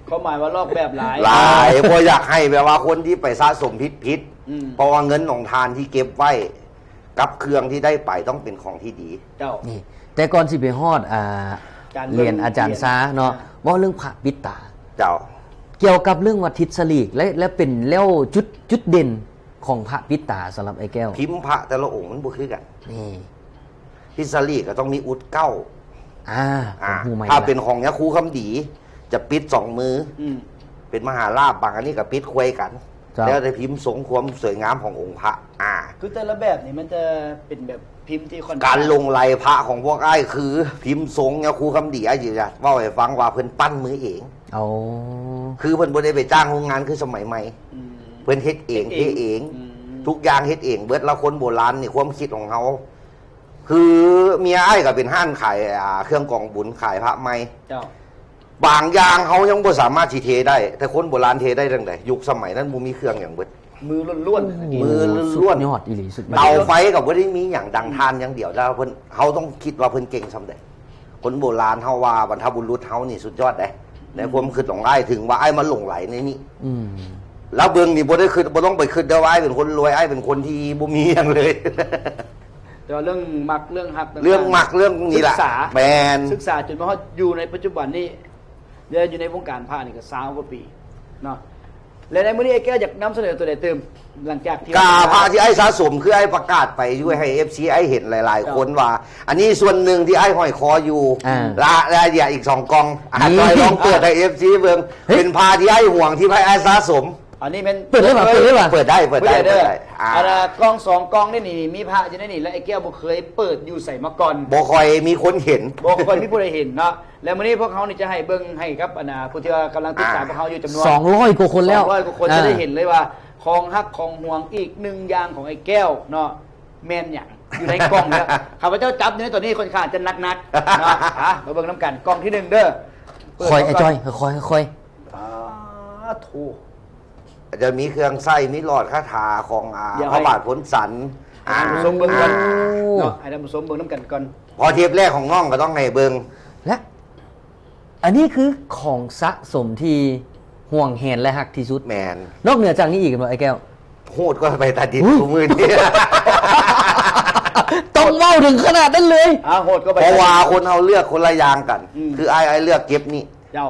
ຄວາມໝາຍວ່າລອກແບບຫຼາຍ ຫຼາຍ ບໍ່ຢາກໃຫ້ແບບວ່າຄົນທີ່ໄປສະສົມຜິດໆ ອືມ ເພາະວ່າເງິນຂອງທ່ານທີ່ເກັບໄວ້ ກັບເຄື່ອງທີ່ໄດ້ໄປຕ້ອງເປັນຂອງທີ່ດີ ເຈົ້າ ນີ້ ແຕ່ກ່ອນຊິໄປຮອດ ອ່າ ການເບິ່ງຫຼຽນອາຈານຊາເນາະ ອ່າ ເວົ້າເລື່ອງພະປິດຕາ ເຈົ້າ ກ່ຽວກັບເລື່ອງວ່າທິດສະຫຼີກ ແລະ ແລະ ເປັນແລ້ວຈຸດ ຈຸດເດັ່ນຂອງພະປິດຕາສຳລັບອ້າຍແກ້ວ ພິມພະແຕ່ລະອົງມັນບໍ່ຄືກັນ. ນີ້ ທິດສະຫຼີກກໍຕ້ອງມີອຸດເກົ້າ ອ່າ ອ່າ ຮູ້ໃໝ່ ຖ້າເປັນຂອງຍາຄູຄຳດີ ຈະປິດສອງມື ອືມ ເປັນມະຫາລາບ ບາງອັນນີ້ກໍປິດຄວາຍກັນ ເຈົ້າ ແລ້ວແຕ່ພິມຊົງຄວາມສວຍງາມຂອງອົງພະ ອ່າ ຄືແຕ່ລະແບບນີ້ມັນຈະເປັນແບບພິມທີ່ຂ້ອນ ການລົງລາຍພະຂອງພວກອ້າຍຄືພິມຊົງຍາຄູຄຳດີ ອ້າຍຊິເວົ້າໃຫ້ຟັງວ່າເພິ່ນປັ້ນມືເອງ ເອົາ ຄືເພິ່ນບໍ່ໄດ້ໄປຈ້າງໂຮງງານຄືສະໄໝໃໝ່ ອືມ ເພິ່ນເຮັດເອງ ເຮັດເອງ ເທເອງ ອືມ ທຸກຢ່າງເຮັດເອງເບິດ ແລ້ວຄົນໂບລານນີ້ຄວາມຄິດຂອງເຮົາ ຄືເມຍອ້າຍກໍເປັນຮ້ານຂາຍ ອ່າ ເຄື່ອງກອງບຸນ ຂາຍພະໃໝ່ ເຈົ້າ ບາງຢ່າງເຮົາຍັງບໍ່ສາມາດຊິເທໄດ້ ແຕ່ຄົນໂບລານເທໄດ້ຈັ່ງໃດ? ຍຸກສະໄໝນັ້ນບໍ່ມີເຄື່ອງຫຍັງເບິດ ມືລ້ວນໆ ໂອ້ ມືລ້ວນໆ ສຸດຍອດອີ່ຫຼີ ສຸດຍອດ ເຕົາໄຟກໍບໍ່ໄດ້ມີຫຍັງ ດັງ ອືມ ຖ່ານຢ່າງດຽວ ແລ້ວເພິ່ນ ເຮົາຕ້ອງຄິດວ່າເພິ່ນເກັ່ງສ່ຳໃດ. ຄົນໂບລານເຮົາວ່າບັນພະບຸລຸດເຮົານີ້ສຸດຍອດເດ້ ໃນຄວາມຄິດຂອງອ້າຍ ເຖິງວ່າອ້າຍມາຫຼົງໄຫຼໃນນີ້ ອືມ ແລ້ວເບິ່ງນີ້ບໍ່ໄດ້ຄິດ ບໍ່ຕ້ອງໄປຄິດເດີວ່າອ້າຍເປັນຄົນລວຍ ອ້າຍເປັນຄົນທີ່ບໍ່ມີຫຍັງເລີຍ ແຕ່ວ່າເລື່ອງມັກເລື່ອງຮັກຕ່າງໆ ເລື່ອງມັກເລື່ອງນີ້ລະ ສຶກສາ ແມ່ນ ສຶກສາຈົນມາຮອດຢູ່ໃນປັດຈຸບັນນີ້ ແລະ ຢູ່ໃນວົງການພະນີ້ກໍຊາວກວ່າປີເນາະ ແລະ ໃນມື້ນີ້ອ້າຍແກ້ວຢາກນຳສະເໜີຕົວໃດຕື່ມ ຫຼັງຈາກທີ່ ກະພະທີ່ອ້າຍສະສົມ ຄືອ້າຍປະກາດໄປຢູ່ໃຫ້ເອັຟຊີອ້າຍເຫັນຫຼາຍໆ ເຈົ້າ ຄົນວ່າ ອັນນີ້ສ່ວນໜຶ່ງທີ່ອ້າຍຫ້ອຍຄໍຢູ່ ອ່າ ລະ ລະເຫຼືອອີກສອງກ່ອງ ອ່າ ນີ້ ຈອຍລອງເປີດໃຫ້ເອັຟຊີເບິ່ງ ເຮີ້ຍ ເປັນພະທີ່ອ້າຍຫວງ ທີ່ໃຫ້ອ້າຍສະສົມ ອັນນີ້ແມ່ນ ເປີດໄດ້ບໍ່? ເປີດໄດ້ບໍ່? ເປີດໄດ້ ເປີດໄດ້ ເປີດໄດ້ ເປີດໄດ້ ອ່າ ອັນນ່າ ກ່ອງສອງກ່ອງນີ້ນີ້ ມີພະຢູ່ໃນນີ້ ແລະ ອ້າຍແກ້ວບໍ່ເຄີຍເປີດຢູ່ໃສມາກ່ອນ ບໍ່ຄ່ອຍມີຄົນເຫັນ ບໍ່ຄ່ອຍມີຜູ້ໃດເຫັນເນາະ ແລະ ມື້ນີ້ພວກເຮົານີ້ຈະໃຫ້ເບິ່ງໃຫ້ກັບ ອັນນ່າ ຜູ້ທີ່ວ່າກຳລັງຕິດຕາມ ອ່າ ພວກເຮົາຢູ່ຈຳນວນ ສອງຮ້ອຍກວ່າຄົນແລ້ວ ສອງຮ້ອຍກວ່າຄົນ ອ່າ ຈະໄດ້ເຫັນເລີຍວ່າ ຂອງຮັກຂອງຫວງອີກໜຶ່ງຢ່າງຂອງອ້າຍແກ້ວເນາະ ແມ່ນຫຍັງ ຢູ່ໃນກ່ອງເດີ ຂ້າພະເຈົ້າຈັບຢູ່ໃນຕອນນີ້ຄ່ອນຂ້າງຈະໜັກໆ ເນາະ ອ່າ ມາເບິ່ງນຳກັນ ກ່ອງທີໜຶ່ງເດີ ຄ່ອຍ ອ້າຍຈ້ອຍ ຄ່ອຍໆ ຄ່ອຍໆ ປາໂທ ຈະມີເຄື່ອງໃຊ້ ມີຫຼອດຄາຖາຂອງ ອ່າ ພະບາດພົນສັນ ໃຫ້ທ່ານຜູ້ຊົມເບິ່ງກ່ອນ ອ່າ ເນາະ ໃຫ້ທ່ານຜູ້ຊົມເບິ່ງນຳກັນກ່ອນ ເພາະເທບແລກຂອງນ້ອງກໍຕ້ອງໃຫ້ເບິ່ງ ແລະ ອັນນີ້ຄືຂອງສະສົມທີ່ຫວງແຫນ ແລະ ຮັກທີ່ສຸດ ແມ່ນ ນອກເໜືອຈາກນີ້ອີກບໍ່ ອ້າຍແກ້ວ? ໂຫດກວ່າໄປຕາດິນ ອຸ້ຍ ຊຸມື້ນີ້ ຕ້ອງເວົ້າເຖິງຂະໜາດນັ້ນເລີຍ ອ່າ ໂຫດກວ່າໄປ ເພາະວ່າຄົນເຮົາເລືອກຄົນລະຢ່າງກັນ ອືມ ຄືອ້າຍ ອ້າຍເລືອກເກັບນີ້ ເຈົ້າ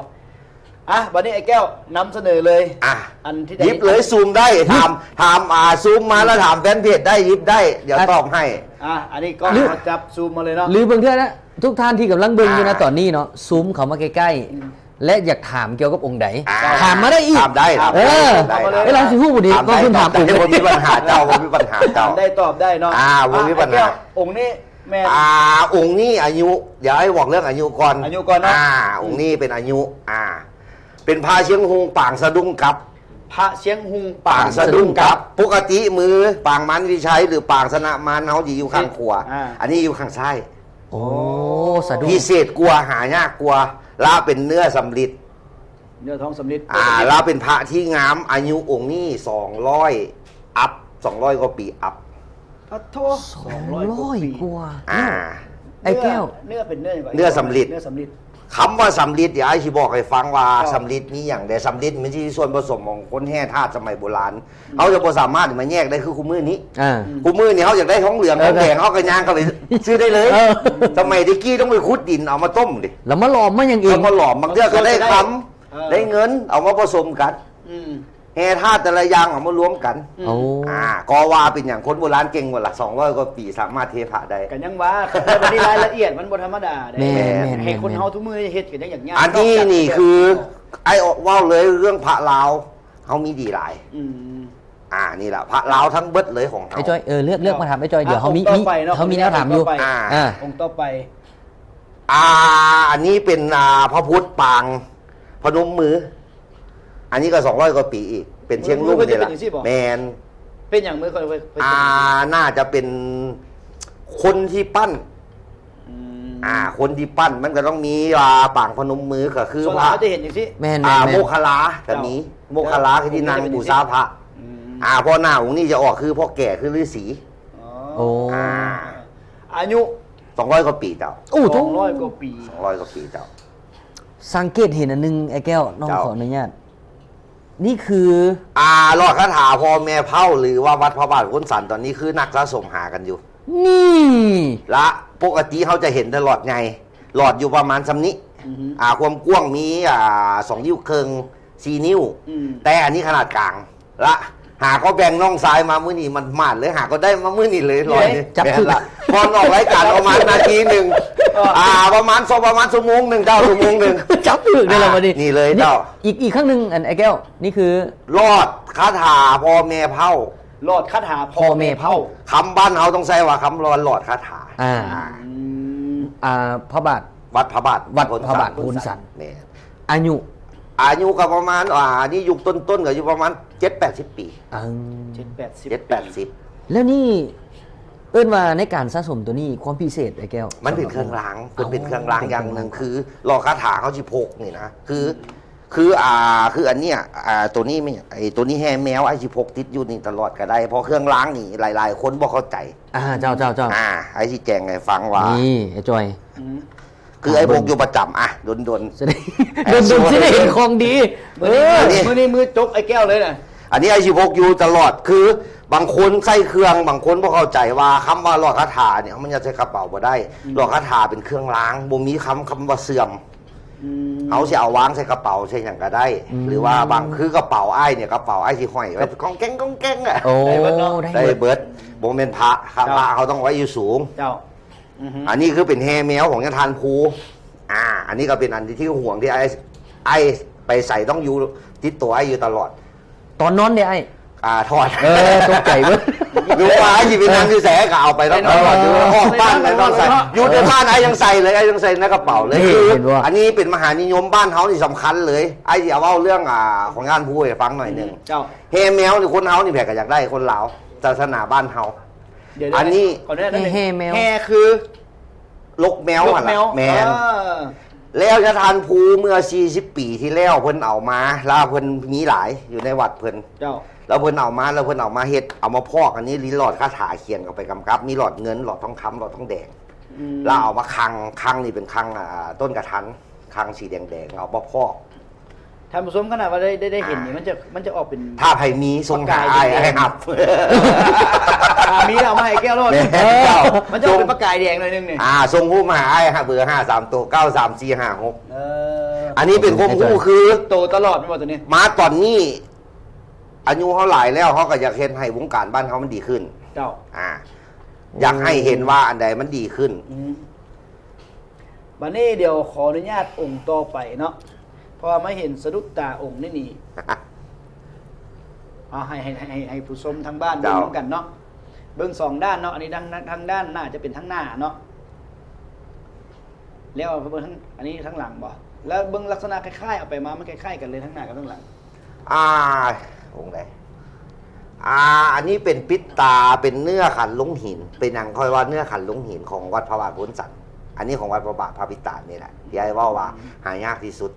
ອ່ະ ບັດນີ້ອ້າຍແກ້ວນຳສະເໜີເລີຍ ອ່ະ ອັນທີ່ ຫຍິບເລີຍ ຊູມໄດ້ ຖາມ ຖາມ ອ່າ ຊູມມາແລ້ວຖາມແຟນເພຈໄດ້ ຫຍິບໄດ້ ດຽວຕອບໃຫ້ ອ່ະ ອັນນີ້ກໍເຮົາຈັບຊູມມາເລີຍເນາະ ຫຼືເບິ່ງເທື່ອນະ ທຸກທ່ານທີ່ກຳລັງເບິ່ງຢູ່ນະ ອ່າ ຕອນນີ້ເນາະ ຊູມເຂົ້າມາໃກ້ໆ ອືມ ແລະ ຢາກຖາມກ່ຽວກັບອົງໃດ ອ່າ ຖາມມາໄດ້ອີກ ຖາມໄດ້ ເອີ ຖາມໄດ້ ເວລາຊິຮູ້ບໍ່ດີ ເຮົາຄືນຖາມ ເຮົາບໍ່ມີບັນຫາເຈົ້າ ບໍ່ມີບັນຫາເຈົ້າ ຖາມໄດ້ຕອບໄດ້ເນາະ ອ່າ ບໍ່ມີບັນຫາ ອ່າ ອ້າຍແກ້ວ ອົງນີ້ ແມ່ນ ອ່າ ອົງນີ້ອາຍຸ ດຽວອ້າຍບອກເລື່ອງອາຍຸກ່ອນ ອາຍຸກ່ອນເນາະ ອ່າ ອົງນີ້ເປັນອາຍຸ ອ່າ ເປັນພະຊຽງຮຸ່ງປາງສະດຸ້ງກັບ ພະຊຽງຮຸ່ງປາງສະດຸ້ງກັບ ປົກກະຕິມືປາງມານວິໄຊ ຫຼື ປາງຊະນະມານ ເຮົາຊິຢູ່ຂ້າງຂວາ ອ່າ ອັນນີ້ຢູ່ຂ້າງຊ້າຍ ໂອ້ ສະດຸ້ງ ພິເສດກວ່າ ຫາຍາກກວ່າ ລະເປັນເນື້ອສຳລິດ ເນື້ອທອງສຳລິດ ອ່າ ລະເປັນພະທີ່ງາມ ອາຍຸອົງນີ້ສອງຮ້ອຍອັບ ສອງຮ້ອຍກວ່າປີອັບ ປະໂທ ສອງຮ້ອຍກວ່າປີ ສອງຮ້ອຍກວ່າ ອ່າ ອ້າຍແກ້ວ ເນື້ອ ເນື້ອເປັນເນື້ອຫຍັງ? ເນື້ອສຳລິດ ເນື້ອສຳລິດ ຄຳວ່າສຳລິດ ດຽວອ້າຍຊິບອກໃຫ້ຟັງວ່າ ເຈົ້າ ສຳລິດມີຫຍັງແດ່ ສຳລິດມັນຊິມີສ່ວນປະສົມຂອງຄົນແຮ່ທາດສະໄໝໂບລານ ອືມ ເຮົາຈະບໍ່ສາມາດມາແຍກໄດ້ຄືຄູ່ມື້ນີ້ ອ່າ ອືມ ຄູ່ມື້ນີ້ເຮົາຢາກໄດ້ທອງເຫຼືອງ ເອີ ທອງແດງ ເຮົາກໍຍ່າງເຂົ້າໄປຊື້ໄດ້ເລີຍ ເອີ ສະໄໝແຕ່ກີ້ຕ້ອງໄປຂຸດດິນເອົາມາຕົ້ມເດ ແລ້ວມາຫຼອມມາຫຍັງອີກ ເອົາມາຫຼອມ ບາງເທື່ອກໍໄດ້ຄຳ ເອີ ໄດ້ເງິນ ເອົາມາປະສົມກັນ ອືມ ແຮ່ທາດແຕ່ລະຢ່າງເອົາມາລວມກັນ ອືມ ໂອ້ ອ່າ ກໍວ່າເປັນຫຍັງຄົນໂບລານເກັ່ງວ່າລະ ສອງຮ້ອຍກວ່າປີສາມາດເທພະໄດ້ ກໍຍັງວ່າ ແຕ່ບັດນີ້ລາຍລະອຽດມັນບໍ່ທຳມະດາເດ້ ແມ່ນ ແມ່ນ ໃຫ້ຄົນເຮົາທຸກມື້ເຮັດກໍຍັງຍາກ ອັນນີ້ນີ້ຄືອ້າຍເວົ້າເລີຍເລື່ອງພະລາວ ເຮົາມີດີຫຼາຍ ອືມ ອ່າ ນີ້ລະ ພະລາວທັງເບິດເລີຍຂອງເຮົາ ອ້າຍຈ້ອຍ ເອີ ເລືອກ ເລືອກມາຖາມອ້າຍຈ້ອຍ ດຽວເຮົາມີ ມີ ເຮົາມີແນວຖາມຢູ່ ອ່າ ອົງຕໍ່ໄປ ອ່າ ອົງຕໍ່ໄປ ອ່າ ອັນນີ້ເປັນ ອ່າ ພະພຸດປາງພະນົມມື ອັນນີ້ກໍສອງຮ້ອຍກວ່າປີອີກ ເປັນຊຽງລຸ້ງນີ້ລະ ແມ່ນ ເປັນຫຍັງມືເຂົາເລີຍ ອ່າ ໜ້າຈະເປັນຄົນທີ່ປັ້ນ ອືມ ອ່າ ຄົນທີ່ປັ້ນມັນກໍຕ້ອງມີ ອ່າ ປາງພະນົມມື ກໍຄືພະ ເຮົາຈະເຫັນຈັ່ງຊີ້ ແມ່ນ ອ່າ ໂມກຄະລາກໍມີ ເຈົ້າ ໂມກຄະລາຄືທີ່ນັ່ງບູຊາພະ ອືມ ອ່າ ພໍ່ໜ້າອົງນີ້ຈະອອກຄືພໍ່ແກ່ ຄືລືສີ ອໍ ໂອ້ ອ່າ ອາຍຸ ສອງຮ້ອຍກວ່າປີເຈົ້າ ໂອ້ ສອງຮ້ອຍກວ່າປີ ສອງຮ້ອຍກວ່າປີເຈົ້າ ສັງເກດເຫັນອັນໜຶ່ງ ອ້າຍແກ້ວ ນ້ອງ ເຈົ້າ ຂໍອະນຸຍາດ ນີ້ຄື ອ່າ ຫຼອດຄາຖາພໍ່ແມ່ເຜົ່າ ຫຼືວ່າວັດພະບາດໂພນສັນ ຕອນນີ້ຄືນັກສະສົມຫາກັນຢູ່ ນີ້ ລະປົກກະຕິເຮົາຈະເຫັນແຕ່ຫຼອດໃຫຍ່ ຫຼອດຢູ່ປະມານສ່ຳນີ້ ອືຮຶ ອ່າ ຄວາມກວ້າງມີ ອ່າ ສອງນິ້ວເຄິ່ງ ສີ່ນິ້ວ ອືມ ແຕ່ອັນນີ້ຂະໜາດກາງ ລະຫາກໍແບ່ງນ້ອງຊາຍມາມື້ນີ້ ມັນໝາດເລີຍ ຫາກໍໄດ້ມາມື້ນີ້ເລີຍ ຮ້ອຍນີ້ ຈັບຖືກ ແມ່ນລະ ກ່ອນອອກລາຍການປະມານນາທີໜຶ່ງ ເອີ ອ່າ ປະມານ ປະມານຊົ່ວໂມງໜຶ່ງເຈົ້າ ຊົ່ວໂມງໜຶ່ງ ຈັບຖືກເລີຍລະບັດນີ້ ນີ້ເລີຍເຈົ້າ ອີກ ອີກຄັ້ງໜຶ່ງ ອັນ ອ້າຍແກ້ວ ນີ້ຄື ຫຼອດຄາຖາພໍ່ແມ່ເຜົ່າ ຫຼອດຄາຖາພໍ່ແມ່ເຜົ່າ ຄຳບ້ານເຮົາຕ້ອງໃຊ້ວ່າຄຳວ່າຫຼອດຄາຖາ ອ່າ ອືມ ອ່າ ພະບາດ ວັດພະບາດ ວັດພະບາດໂພນສັນ ໂພນສັນ ແມ່ນ ອາຍຸ ອາຍຸກໍປະມານ ອ່າ ນີ້ຍຸກຕົ້ນໆ ກໍຢູ່ປະມານເຈັດແປດສິບປີ ເອີ ເຈັດແປດສິບ ເຈັດແປດສິບ ແລ້ວນີ້ເອີ້ນວ່າໃນການສະສົມໂຕນີ້ ຄວາມພິເສດ ອ້າຍແກ້ວ ມັນເປັນເຄື່ອງລາງ ເປັນເຄື່ອງລາງຢ່າງໜຶ່ງ ຄືຫຼອດຄາຖາເຮົາຊິພົກນີ້ນະ ຄື ອືມ ຄື ອ່າ ຄືອັນເນີ້ຍ ອ່າ ໂຕນີ້ແມ່ນຫຍັງ ໄອ້ໂຕນີ້ແຮ່ແມວ ອ້າຍຊິພົກຕິດຢູ່ນີ້ຕະຫຼອດກໍໄດ້ ເພາະເຄື່ອງລາງນີ້ຫຼາຍໆຄົນບໍ່ເຂົ້າໃຈ ອ່າ ເຈົ້າ ເຈົ້າ ເຈົ້າ ອ່າ ອ້າຍຊິແຈ້ງໃຫ້ຟັງວ່າ ນີ້ ອ້າຍຈ່ອຍ ອືມ ຄືອ້າຍພົກຢູ່ປະຈຳ ອ່ະ ດົນໆ ຊິໄດ້ ດົນໆຊິໄດ້ເຫັນຂອງດີ ເອີ ມື້ນີ້ ມື້ນີ້ມື້ຈົກອ້າຍແກ້ວເລີຍນະ ອັນນີ້ອ້າຍຊິພົກຢູ່ຕະຫຼອດ ຄືບາງຄົນໃຊ້ເຄື່ອງ ບາງຄົນບໍ່ເຂົ້າໃຈວ່າຄຳວ່າຫຼອດຄາຖານີ້ ເອົາມາຍັດໃສ່ກະເປົາບໍ່ໄດ້ ອືມ ຫຼອດຄາຖາເປັນເຄື່ອງລາງ ບໍ່ມີຄຳ ຄຳວ່າເສື່ອມ ອືມ ເຮົາຊິເອົາວາງໃສ່ກະເປົາໃສ່ຫຍັງກໍໄດ້ ອືມ ຫຼືວ່າບາງ ຄືກະເປົາອ້າຍນີ້ ກະເປົາອ້າຍຊິຫ້ອຍໄວ້ກ້ອງແກ້ງໆ ອະ ໂອ້ ໄດ້ເບິດເນາະ ໄດ້ເບິດ ບໍ່ແມ່ນພະ ພະເຮົາຕ້ອງໄວ້ຢູ່ສູງ ເຈົ້າ ອືຮຶ ອັນນີ້ຄືເປັນແຮ່ແມວຂອງຍາທ່ານພູ ອ່າ ອັນນີ້ກໍເປັນອັນທີ່ຫວງທີ່ອ້າຍ ອ້າຍໄປໃສຕ້ອງຢູ່ຕິດໂຕອ້າຍຢູ່ຕະຫຼອດ ຕອນນອນເດ້ອ້າຍ ອ່າ ຖອດ ເອີ ຕົກໃຈເບິດ ຫຼືວ່າອ້າຍຊິໄປນັ່ງຢູ່ໃສກໍເອົາໄປຕະຫຼອດ ເອີ ຢູ່ ອອກບ້ານກໍຕ້ອງໃສ່ ຢູ່ໃນບ້ານອ້າຍຍັງໃສ່ເລີຍ ອ້າຍຍັງໃສ່ໃນກະເປົາເລີຍ ນີ້ ຄື ເຫັນບໍ່ ອັນນີ້ເປັນມະຫານິຍົມ ບ້ານເຮົານີ້ສຳຄັນເລີຍ ອ້າຍຊິເວົ້າເລື່ອງ ອ່າ ຂອງຍາທ່ານພູໃຫ້ຟັງໜ້ອຍໜຶ່ງ ອືມ ເຈົ້າ ແຮ່ແມວນີ້ ຄົນເຮົານີ້ໃຜກໍຢາກໄດ້ ຄົນລາວ ສາສະໜາບ້ານເຮົາ ດຽວໆ ອັນນີ້ ຂໍອະນຸຍາດໜ້ອຍໜຶ່ງ ແຮ່ແມວ ແຮ່ຄື ລົກແມວຫັ້ນລະ ລົກແມວ ແມ່ນ ເອີ ແລ້ວຍາທ່ານພູເມື່ອສີ່ສິບປີທີ່ແລ້ວເພິ່ນເອົາມາ ລະເພິ່ນມີຫຼາຍຢູ່ໃນວັດເພິ່ນ ເຈົ້າ ລະເພິ່ນເອົາມາ ລະເພິ່ນເອົາມາເຮັດ ເອົາມາພອກ ອັນນີ້ລີຫຼອດຄາຖາຂຽນເຂົ້າໄປກຳກັບ ມີຫຼອດເງິນ ຫຼອດທອງຄຳ ຫຼອດທອງແດງ ອືມ ລະເອົາມາຄັງ ຄັງນີ້ເປັນຄັງ ອ່າ ຕົ້ນກະທັນ ຄັງສີແດງໆ ເອົາມາພອກ ທ່ານຜູ້ຊົມ ຂະໜາດວ່າໄດ້ ໄດ້ ໄດ້ເຫັນນີ້ ອ່າ ມັນຈະ ມັນຈະອອກເປັນ ຖ້າໃຜມີສົ່ງຫາອ້າຍ ປະກາຍແດງໆ ອ້າຍຮັບ ຖ້າມີແລ້ວເອົາມາໃຫ້ແກ້ວໂລດ ແມ່ນ ເຈົ້າ ມັນຈະອອກເປັນປະກາຍແດງໜ້ອຍໜຶ່ງນີ້ ອ່າ ສົ່ງຮູບມາຫາອ້າຍ ເບີຫ້າສາມໂຕ ເກົ້າສາມສີ່ຫ້າຫົກ ເອີ ອັນນີ້ເປັນຄວາມຮູ້ຄື ຕິດໂຕຕະຫຼອດແມ່ນບໍ່ໂຕນີ້ ມາຕອນນີ້ ອາຍຸເຮົາຫຼາຍແລ້ວ ເຮົາກໍຢາກເຮັດໃຫ້ວົງການບ້ານເຮົາມັນດີຂຶ້ນ ເຈົ້າ ອ່າ ຢາກໃຫ້ເຫັນວ່າອັນໃດມັນດີຂຶ້ນ ອືມ ບາດນີ້ດຽວຂໍອະນຸຍາດອົງຕໍ່ໄປເນາະ ເພາະວ່າມາເຫັນສະດຸດຕາອົງນີ້ນີ້ ເອົາໃຫ້ ໃຫ້ ໃຫ້ ໃຫ້ຜູ້ຊົມທາງບ້ານເບິ່ງນຳກັນເນາະ ເບິ່ງສອງດ້ານເນາະ ອັນນີ້ທາງ ທາງດ້ານໜ້າຈະເປັນທາງໜ້າເນາະ ແລ້ວເບິ່ງທາງ ອັນນີ້ທາງຫຼັງບໍ່ ແລ້ວເບິ່ງລັກສະນະຄ້າຍໆ ເອົາໄປມາ ມັນຄ້າຍໆກັນເລີຍ ທາງໜ້າກັບທາງຫຼັງ ອ່າ ອົງໃດ ອ່າ ອັນນີ້ເປັນປິດຕາ ເປັນເນື້ອຂັນລົງຫີນ ເປັນຫຍັງຂ້ອຍວ່າເນື້ອຂັນລົງຫີນຂອງວັດພະບາດໂພນສັນ ອັນນີ້ຂອງວັດພະບາດພະປິດຕານີ້ແຫຼະ ທີ່ອ້າຍເວົ້າວ່າຫາຍາກທີ່ສຸດ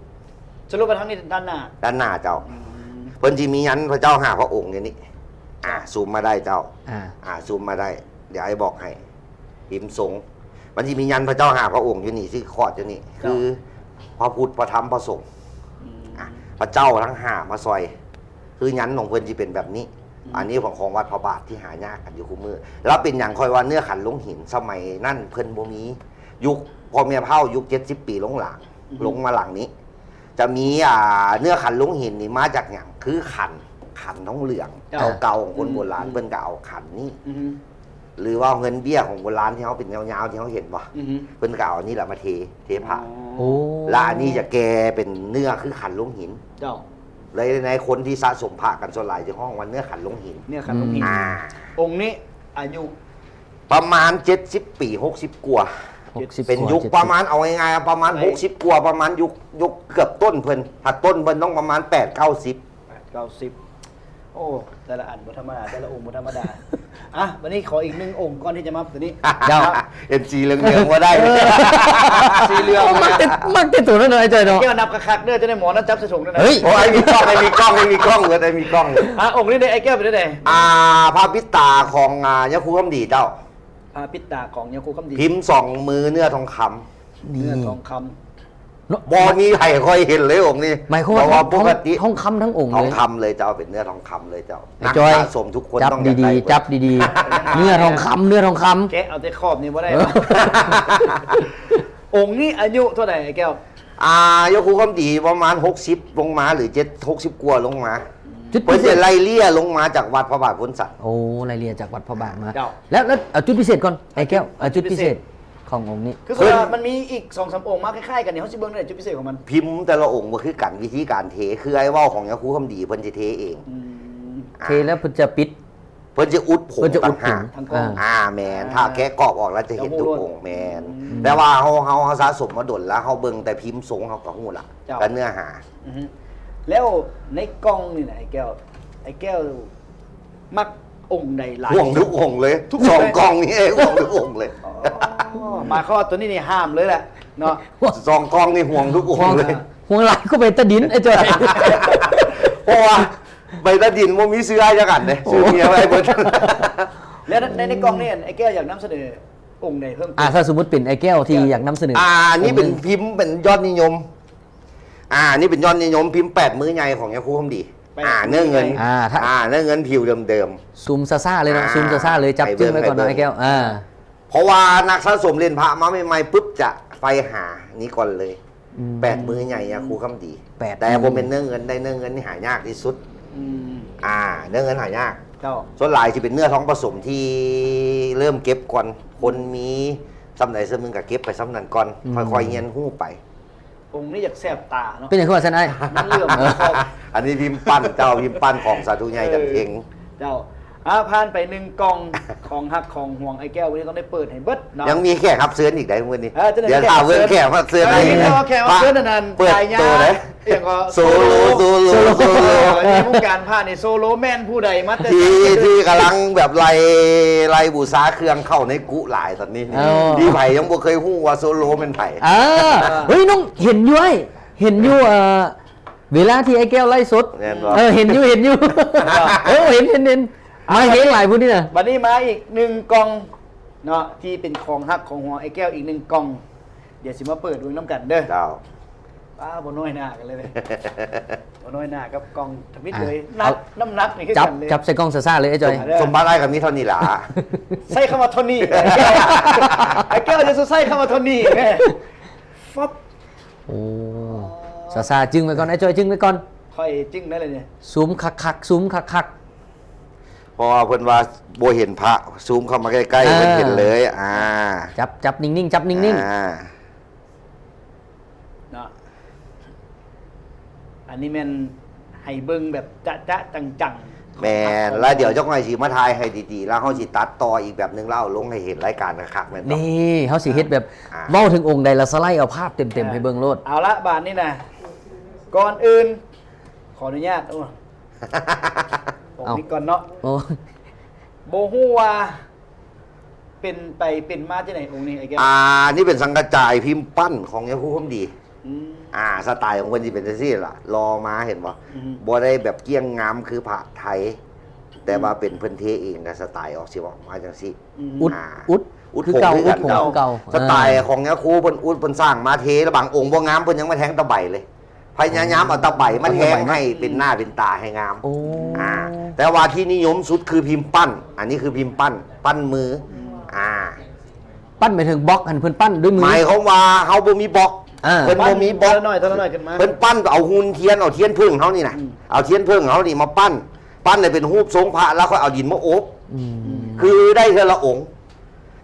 ສະຫຼຸບວ່າທາງນີ້ດ້ານໜ້າ ດ້ານໜ້າເຈົ້າ ອືມ ເພິ່ນຊິມີຍັນພະເຈົ້າຫ້າພະອົງຢູ່ນີ້ ອ່າ ຊູມມາໄດ້ເຈົ້າ ອ່າ ອ່າ ຊູມມາໄດ້ ດຽວອ້າຍບອກໃຫ້ ພິມສົງ ມັນຊິມີຍັນພະເຈົ້າຫ້າພະອົງຢູ່ນີ້ ຊິຂອດຢູ່ນີ້ ເຈົ້າ ຄືພະພຸດ ພະທຳ ພະສົງ ອືມ ອ່າ ພະເຈົ້າທັງຫ້າມາຊ່ອຍ ຄືຍັນຂອງເພິ່ນຊິເປັນແບບນີ້ ອືມ ອັນນີ້ຂອງ ຂອງວັດພະບາດທີ່ຫາຍາກກັນຢູ່ຄູ່ມື້ ແລ້ວເປັນຫຍັງຂ້ອຍວ່າເນື້ອຂັນລົງຫີນ ສະໄໝນັ້ນເພິ່ນບໍ່ມີ ຍຸກພໍ່ແມ່ເຜົ່າ ຍຸກເຈັດສິບປີລົງຫຼັງ ອືມ ລົງມາຫຼັງນີ້ ຈະມີ ອ່າ ເນື້ອຂັນລົງຫີນນີ້ມາຈາກຫຍັງ? ຄືຂັນ ຂັນທອງເຫຼືອງ ເຈົ້າ ເກົ່າໆຂອງຄົນໂບລານ ອືມ ເພິ່ນກໍເອົາຂັນນີ້ ອືຮຶ ຫຼືວ່າເງິນເບ້ຍຂອງໂບລານທີ່ເຮົາເປັນຍາວໆ ທີ່ເຮົາເຫັນບໍ່? ອືຮຶ ເພິ່ນກໍເອົາອັນນີ້ລະມາເທ ເທພະ ອໍ ໂອ້ ລະອັນນີ້ຈະແກ່ເປັນເນື້ອຄືຂັນລົງຫີນ ເຈົ້າ ແລະໃນຄົນທີ່ສະສົມພະກັນສ່ວນຫຼາຍຈະຮ້ອງວ່າເນື້ອຂັນລົງຫີນ ເນື້ອຂັນລົງຫີນ ອືມ ອ່າ ອົງນີ້ອາຍຸ ປະມານເຈັດສິບປີ ຫົກສິບກວ່າ ຫົກສິບ ເປັນຍຸກ ກວ່າ ປະມານ ເຈັດສິບ ເອົາງ່າຍໆ ປະມານ ໄດ້ ຫົກສິບກວ່າ ປະມານຍຸກ ຍຸກເກືອບຕົ້ນເພິ່ນ ຖ້າຕົ້ນເພິ່ນຕ້ອງປະມານແປດເກົ້າສິບ ແປດເກົ້າສິບ ໂອ້ ແຕ່ລະອັນບໍ່ທຳມະດາ ແຕ່ລະອົງບໍ່ທຳມະດາ ອ່ະ ບັດນີ້ຂໍອີກໜຶ່ງອົງກ່ອນທີ່ຈະມາໂຕນີ້ ເຈົ້າ ເຫັນສີເຫຼືອງໆບໍ່ໄດ້ ເອີ ສີເຫຼືອງ ໂອ້ ມັກແຕ່ ມັກແຕ່ໂຕນັ້ນເນາະ ອ້າຍຈ້ອຍເນາະ ແກ້ວນັບຄັກໆເດີ ຈະໄດ້ໝໍນັດຈັບໃສ່ຖົງເດີນະ ເຮີ້ຍ ໂອ້ ອ້າຍມີກ້ອງ ອ້າຍມີກ້ອງ ເບິດ ອ້າຍມີກ້ອງ ອ່ະ ອົງນີ້ເດ້ ອ້າຍແກ້ວເປັນຈັ່ງໃດ? ອ່າ ພະປິດຕາຂອງ ອ່າ ຍາຄູຄຳດີເຈົ້າ ພະປິດຕາຂອງຍາຄູຄຳດີ ພິມສອງມືເນື້ອທອງຄຳ ນີ້ ເນື້ອທອງຄຳ ເນາະ ບໍ່ມີໃຜຄ່ອຍເຫັນເລີຍອົງນີ້ ໝາຍຄວາມວ່າ ເພາະວ່າປົກກະຕິ ທອງ ທອງຄຳທັງອົງເລີຍ ທອງຄຳເລີຍເຈົ້າ ເປັນເນື້ອທອງຄຳເລີຍເຈົ້າ ອ້າຍຈ້ອຍ ນັກສະສົມທຸກຄົນຕ້ອງຢາກໄດ້ ຈັບດີໆ ຈັບດີໆ ເນື້ອທອງຄຳ ເນື້ອທອງຄຳ ແກະເອົາແຕ່ຂອບນີ້ບໍ່ໄດ້ ເອີ ອົງນີ້ອາຍຸເທົ່າໃດ ອ້າຍແກ້ວ? ອ່າ ຍາຄູຄຳດີປະມານຫົກສິບລົງມາ ຫຼື ເຈັດ ຫົກສິບກວ່າລົງມາ ຈຸດພິເສດ ເພິ່ນຈະໄລ່ເລ່ຍລົງມາຈາກວັດພະບາດໂພນສັນ. ໂອ້ ໄລ່ເລ່ຍຈາກວັດພະບາດມາ. ເຈົ້າ ແລ້ວ ແລ້ວ ເອົາຈຸດພິເສດກ່ອນ ອ້າຍແກ້ວ ເອົາຈຸດພິເສດຂອງອົງນີ້. ຄືວ່າມັນມີອີກສອງສາມອົງມາຄ້າຍໆກັນນີ້ ເຮົາຊິເບິ່ງໄດ້ຈຸດພິເສດຂອງມັນ. ພິມແຕ່ລະອົງບໍ່ຄືກັນ ວິທີການເທ ຄືອ້າຍເວົ້າຂອງຍາຄູຄຳດີ ເພິ່ນຊິເທເອງ. ອືມ ອ່າ ເທແລ້ວເພິ່ນຈະປິດ ເພິ່ນຈະອຸດຜົງ ເພິ່ນຈະອຸດຜົງ ຕ່າງຫາກ. ທັງກ້ອງ ອ່າ ແມ່ນ ອ່າ ຖ້າແກະກອບອອກແລ້ວຈະເຫັນທຸກອົງ. ແມ່ນ ອືມ ແຕ່ວ່າເຮົາ ເຮົາ ເຮົາສະສົມມາດົນແລ້ວ ເຮົາເບິ່ງແຕ່ພິມຊົງ ເຮົາກໍຮູ້ລະ ເຈົ້າ ກັບເນື້ອຫາ. ອືຮຶ ແລ້ວໃນກ່ອງນີ້ນະ ອ້າຍແກ້ວ ອ້າຍແກ້ວມັກອົງໃດຫຼາຍ? ຫ່ວງທຸກອົງເລີຍ ທຸກອົງ ສອງກ່ອງນີ້ ຫ່ວງທຸກອົງເລີຍ. ອໍ ໝາຍຄວາມວ່າໂຕນີ້ນີ້ຫ້າມເລີຍແຫຼະເນາະ ສອງກ່ອງນີ້ຫ່ວງທຸກອົງເລີຍ. ຫ່ວງຫຼາຍກວ່າໃບຕາດິນ ອ້າຍຈ້ອຍ ເພາະວ່າ ໃບຕາດິນບໍ່ມີເຊື້ອຈັກອັນເດ້ ຊື້ເມຍໄວ້ເບິດ. ແລ້ວໃນ ໃນ ໃນກ່ອງນີ້ ອ້າຍແກ້ວຢາກນຳສະເໜີອົງໃດເພີ່ມເຕີມ? ອ່າ ຖ້າສົມມຸດເປັນອ້າຍແກ້ວທີ່ຢາກນຳສະເໜີ ອ່າ ອັນນີ້ເປັນພິມ ເປັນຍອດນິຍົມ. ອ່າ ນີ້ເປັນຍອດນິຍົມ ພິມແປດມື້ໃຫຍ່ຂອງຍາຄູຄຳດີ. ແປດ ອ່າ ເນື້ອເງິນ ອ່າ ເນື້ອເງິນຜິວເດີມໆ. ຊູມຊ້າໆເລີຍເນາະ ອ່າ ຊູມຊ້າໆເລີຍ ຈັບຈຶ່້ງໄວ້ກ່ອນເນາະອ້າຍແກ້ວ. ອ່າ ເພາະວ່ານັກສະສົມຫຼຽນພະມາໃໝ່ໆປຶບ ຈະໄຟຫານີ້ກ່ອນເລີຍ. ອືມ ແປດມື້ໃຫຍ່ຍາຄູຄຳດີ ແປດ ແຕ່ບໍ່ແມ່ນເນື້ອເງິນໄດ໋ ເນື້ອເງິນນີ້ຫາຍາກທີ່ສຸດ. ອືມ ອ່າ ເນື້ອເງິນຫາຍາກ. ເຈົ້າ ສ່ວນຫຼາຍຊິເປັນເນື້ອທອງປະສົມທີ່ເລີ່ມເກັບກ່ອນ ຄົນມີສ່ຳໃດສ່ຳໜຶ່ງກໍເກັບໄປສ່ຳນັ້ນກ່ອນ ອືມ ຄ່ອຍໆຮຽນຮູ້ໄປ. ອົງນີ້ຢາກແສບຕາເນາະ ເປັນຫຍັງຄືວ່າຊັ້ນອ້າຍ? ມັນເຫຼື້ອມ ອັນນີ້ພິມປັ້ນເຈົ້າ ພິມປັ້ນຂອງສາທຸໃຫຍ່ຈັນເພັງ. ເຈົ້າ ອ່າ ຜ່ານໄປໜຶ່ງກ່ອງ ຂອງຮັກຂອງຫວງອ້າຍແກ້ວ ມື້ນີ້ຕ້ອງໄດ້ເປີດໃຫ້ເບິດເນາະ. ຍັງມີແຂກຮັບເຊີນອີກໄດ້ມື້ນີ້. ເອີ ດຽວຖ້າເບິ່ງແຂກຮັບເຊີນ ເປີດໂຕເດ້ ໂຊໂລ ໂຊໂລ ໃນວົງການພະນີ້ ໂຊໂລແມ່ນຜູ້ໃດມາແຕ່ໃສ ທີ່ ທີ່ກຳລັງແບບໄລ່ ໄລ່ບູຊາເຄື່ອງເຂົ້າໃນກຸຫຼາຍຕອນນີ້. ເອີ ມີໃຜຍັງບໍ່ເຄີຍຮູ້ວ່າໂຊໂລແມ່ນໃຜ? ເອີ ເຮີ້ຍ ນ້ອງເຫັນຢູ່ ເຫັນຢູ່ ເອີ ເວລາທີ່ອ້າຍແກ້ວໄລຟ໌ສົດ ແມ່ນບໍ່? ເອີ ເຫັນຢູ່ ເຫັນຢູ່ ເອີ ເຫັນ ເຫັນ ເຫັນ ມາແຮງຫຼາຍຜູ້ນີ້ນະ. ບັດນີ້ມາອີກໜຶ່ງກ່ອງເນາະ ທີ່ເປັນຂອງຮັກຂອງຫວງອ້າຍແກ້ວອີກໜຶ່ງກ່ອງ ດຽວຊິມາເປີດເບິ່ງນຳກັນເດີ. ເຈົ້າ ປ້າ ບໍ່ນ້ອຍໜ້າກັນເລີຍເວີຍ ບໍ່ນ້ອຍໜ້າກັບກ່ອງທຳອິດເລີຍ. ອ່ະ ໜັກ ເອົາ ນ້ຳໜັກນີ້ຄືກັນເລີຍ. ຈັບໃສ່ກ່ອງຊ້າໆເລີຍອ້າຍຈ້ອຍ. ສົມບັດອ້າຍກໍມີເທົ່ານີ້ລະ ໃຊ້ຄຳວ່າເທົ່ານີ້ ອ້າຍແກ້ວ ຢ່າສູ່ໃຊ້ຄຳວ່າເທົ່ານີ້ແມ່. ຟັບ ໂອ້ ຊ້າໆ ຈຶ່ງໄວ້ກ່ອນ ອ້າຍຈ້ອຍ ຈຶ່ງໄວ້ກ່ອນ. ຂ້ອຍຈຶ່ງໄດ້ເລີຍນີ້ ຊູມຄັກໆ ຊູມຄັກໆ ເພາະວ່າເພິ່ນວ່າບໍ່ເຫັນພະ ຊູມເຂົ້າມາໃກ້ໆ ອ່າ ເພິ່ນເຫັນເລີຍ. ອ່າ ຈັບ ຈັບນິ່ງໆ ຈັບນິ່ງໆ ອ່າ ເນາະ. ອັນນີ້ແມ່ນໃຫ້ເບິ່ງແບບຈະໆ ຈັງໆ. ແມ່ນ ແລ້ວດຽວຈັກໜ່ອຍຊິມາຖ່າຍໃຫ້ດີໆ ແລ້ວເຮົາຊິຕັດຕໍ່ອີກແບບໜຶ່ງ ແລ້ວເອົາລົງໃຫ້ເຫັນລາຍການຄັກໆ ແມ່ນບໍ່? ນີ້ ເຮົາຊິເຮັດແບບ ອ່າ ເວົ້າເຖິງອົງໃດລະສະໄລເອົາພາບເຕັມໆ ເອີ ໃຫ້ເບິ່ງໂລດ. ເອົາລະ ບາດນີ້ນະ ກ່ອນອື່ນ ຂໍອະນຸຍາດ ໂອ້ ອົງນີ້ກ່ອນເນາະ. ໂອ້ ບໍ່ຮູ້ວ່າເປັນໄປເປັນມາຈັ່ງໃດອົງນີ້ ອ້າຍແກ້ວ? ອ່າ ນີ້ເປັນສັງກະຈາຍພິມປັ້ນຂອງຍາຄູຄຳດີ. ອືມ ອ່າ ສະໄຕຂອງເພິ່ນຊິເປັນຈັ່ງຊີ້ລະ ຫຼໍ່ມາ ເຫັນບໍ່? ອືມ ບໍ່ໄດ້ແບບກ້ຽງງາມຄືພະໄທ ແຕ່ວ່າ ອືມ ເປັນເພິ່ນເທເອງ ແລະ ສະໄຕອອກຊິອອກມາຈັ່ງຊີ້. ອືມ ອຸດ ອ່າ ອຸດ ອຸດ ຄືເກົ່າ ຜົງຄືກັນ ອຸດຜົງຄືເກົ່າ. ເຈົ້າ ສະໄຕຂອງຍາຄູເພິ່ນອຸດ ເພິ່ນສ້າງມາເທ ລະບາງອົງບໍ່ງາມ ເພິ່ນຍັງມາແທງຕະໄບເລີຍ. ພະຍາຍາມເອົາຕະໄບມາແທງໃຫ້ເປັນໜ້າເປັນຕາໃຫ້ງາມ. ໂອ້ ອ່າ ແຕ່ວ່າທີ່ນິຍົມສຸດຄືພິມປັ້ນ ອັນນີ້ຄືພິມປັ້ນ ປັ້ນມື. ອືມ ອ່າ ປັ້ນໝາຍເຖິງບລັອກຫັ້ນ ເພິ່ນປັ້ນດ້ວຍມື ໝາຍຄວາມວ່າເຮົາບໍ່ມີບລັອກ. ອ່າ ເພິ່ນບໍ່ມີບລັອກ ເພິ່ນ ເພິ່ນ ເພິ່ນ ເພິ່ນ ເພິ່ນເອົາຫຸ່ນທຽນ ເອົາທຽນເຜິ້ງເຮົານີ້ນະ ອືມ ເອົາທຽນເຜິ້ງເຮົານີ້ມາປັ້ນ ປັ້ນໃຫ້ເປັນຮູບຊົງພະ ແລ້ວຄ່ອຍເອົາດິນມາອົບ. ອືມ ຄືໄດ້ເທື່ອລະອົງ.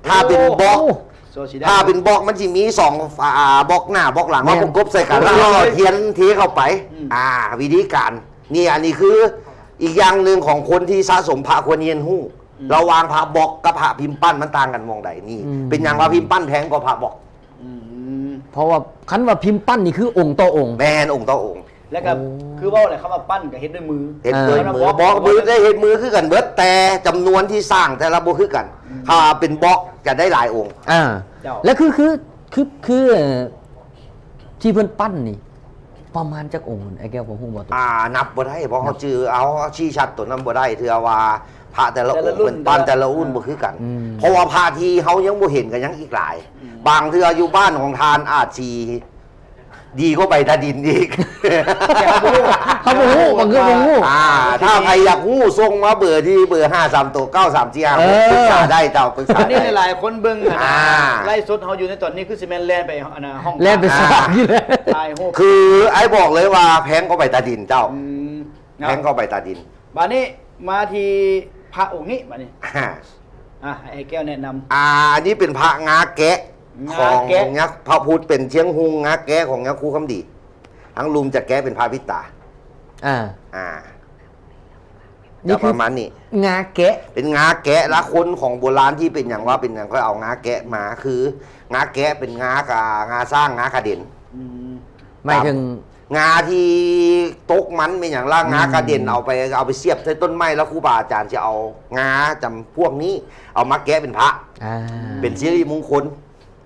ຖ້າເປັນບລັອກ ໂອ້ ໂຊຊິໄດ້ ຖ້າເປັນບລັອກມັນຊິມີສອງ ອ່າ ບລັອກໜ້າບລັອກຫຼັງ ແມ່ນ ມາປະກົບໃສ່ກັນ ປະກົບ ແລ້ວເອົາທຽນເທເຂົ້າໄປ. ອືມ ອ່າ ວິທີການນີ້ ອັນນີ້ຄືອີກຢ່າງໜຶ່ງຂອງຄົນທີ່ສະສົມພະຄວນຮຽນຮູ້. ອືມ ລະຫວ່າງພະບລັອກກັບພະພິມປັ້ນມັນຕ່າງກັນໝ່ອງໃດ? ນີ້ ອືມ ເປັນຫຍັງວ່າພິມປັ້ນແພງກວ່າພະບລັອກ? ອືມ ເພາະວ່າຄັນວ່າພິມປັ້ນນີ້ຄືອົງຕໍ່ອົງ. ແມ່ນ ອົງຕໍ່ອົງ. ແລ້ວກໍ ໂອ້ ຄືເວົ້າແຫຼະ ຄຳວ່າປັ້ນກໍເຮັດດ້ວຍມື. ເຮັດດ້ວຍມື ອ່າ ບລັອກມືໄດ້ເຮັດມືຄືກັນເບິດ ແຕ່ຈຳນວນທີ່ສ້າງແຕ່ລະບໍ່ຄືກັນ. ອືມ ຖ້າເປັນບລັອກຈະໄດ້ຫຼາຍອົງ. ອ່າ ເຈົ້າ ແລ້ວຄື ຄື ຄື ຄື ເອີ ທີ່ເພິ່ນປັ້ນນີ້ປະມານຈັກອົງ? ອ້າຍແກ້ວພໍຮູ້ບໍ່? ອ່າ ນັບບໍ່ໄດ້ ເພາະເຮົາຈື່ ເຮົາຊີ້ຊັດໂຕນັ້ນບໍ່ໄດ້ ເທື່ອວ່າພະແຕ່ລະອົງ ແຕ່ລະລຸ້ນ ເພິ່ນປັ້ນແຕ່ລະລຸ້ນ ອ່າ ບໍ່ຄືກັນ. ອືມ ເພາະວ່າພະທີ່ເຮົາຍັງບໍ່ເຫັນກໍຍັງອີກຫຼາຍ. ອືມ ບາງເທື່ອຢູ່ບ້ານຂອງທ່ານອາດຊິ ດີກວ່າໃບຕາດິນອີກ. ເຮົາບໍ່ຮູ້ ບາງເທື່ອບໍ່ຮູ້. ອ່າ ຖ້າໃຜຢາກຮູ້ ສົ່ງມາເບີທີ່ເບີ ຫ້າສາມໂຕ ເກົ້າສາມສີ່ຫ້າຫົກ ເອີ ປຶກສາໄດ້ເຈົ້າ ປຶກສາ ອັນນີ້ ໄດ້. ຫຼາຍໆຄົນເບິ່ງ ອ່າ ອ່າ ໄລຟ໌ສົດເຮົາຢູ່ໃນຕອນນີ້ ຄືຊິແມ່ນແລ່ນໄປ ອັນນ່າ ຫ້ອງ ແລ່ນໄປສະຫວ່າງຢູ່ແລ້ວ ຖ່າຍຮູບ. ຄືອ້າຍບອກເລີຍວ່າແພງກວ່າໃບຕາດິນເຈົ້າ. ອືມ ເນາະ ແພງກວ່າໃບຕາດິນ. ບາດນີ້ມາທີ່ພະອົງນີ້ບາດນີ້ ອ່າ ອ່າ ໃຫ້ອ້າຍແກ້ວແນະນຳ. ອ່າ ອັນນີ້ເປັນພະງາແກະ ງາແກະ ຂອງຍັກ ພະພຸດເປັນຊຽງຮຸ່ງ ງາແກະຂອງຍາຄູຄຳດີ. ທາງລຸ່ມຈະແກະເປັນພະປິດຕາ. ອ່າ ອ່າ ນີ້ ຈະປະມານນີ້ ງາແກະ ເປັນງາແກະລະຄົນຂອງໂບລານທີ່ເປັນຫຍັງວ່າເປັນຫຍັງ ຂ້ອຍເອົາງາແກະມາ ຄືງາແກະເປັນງາກະ ງາຊ້າງ ງາກະເດັນ. ອືມ ໝາຍເຖິງ ງາທີ່ຕົກມັນແມ່ນຫຍັງລະ ອືມ ງາກະເດັນ ເອົາໄປ ເອົາໄປສຽບໃສ່ຕົ້ນໄມ້ ລະຄູບາອາຈານຊິເອົາງາຈຳພວກນີ້ ເອົາມາແກະເປັນພະ ອ່າ ເປັນສິລິມຸງຄົນ.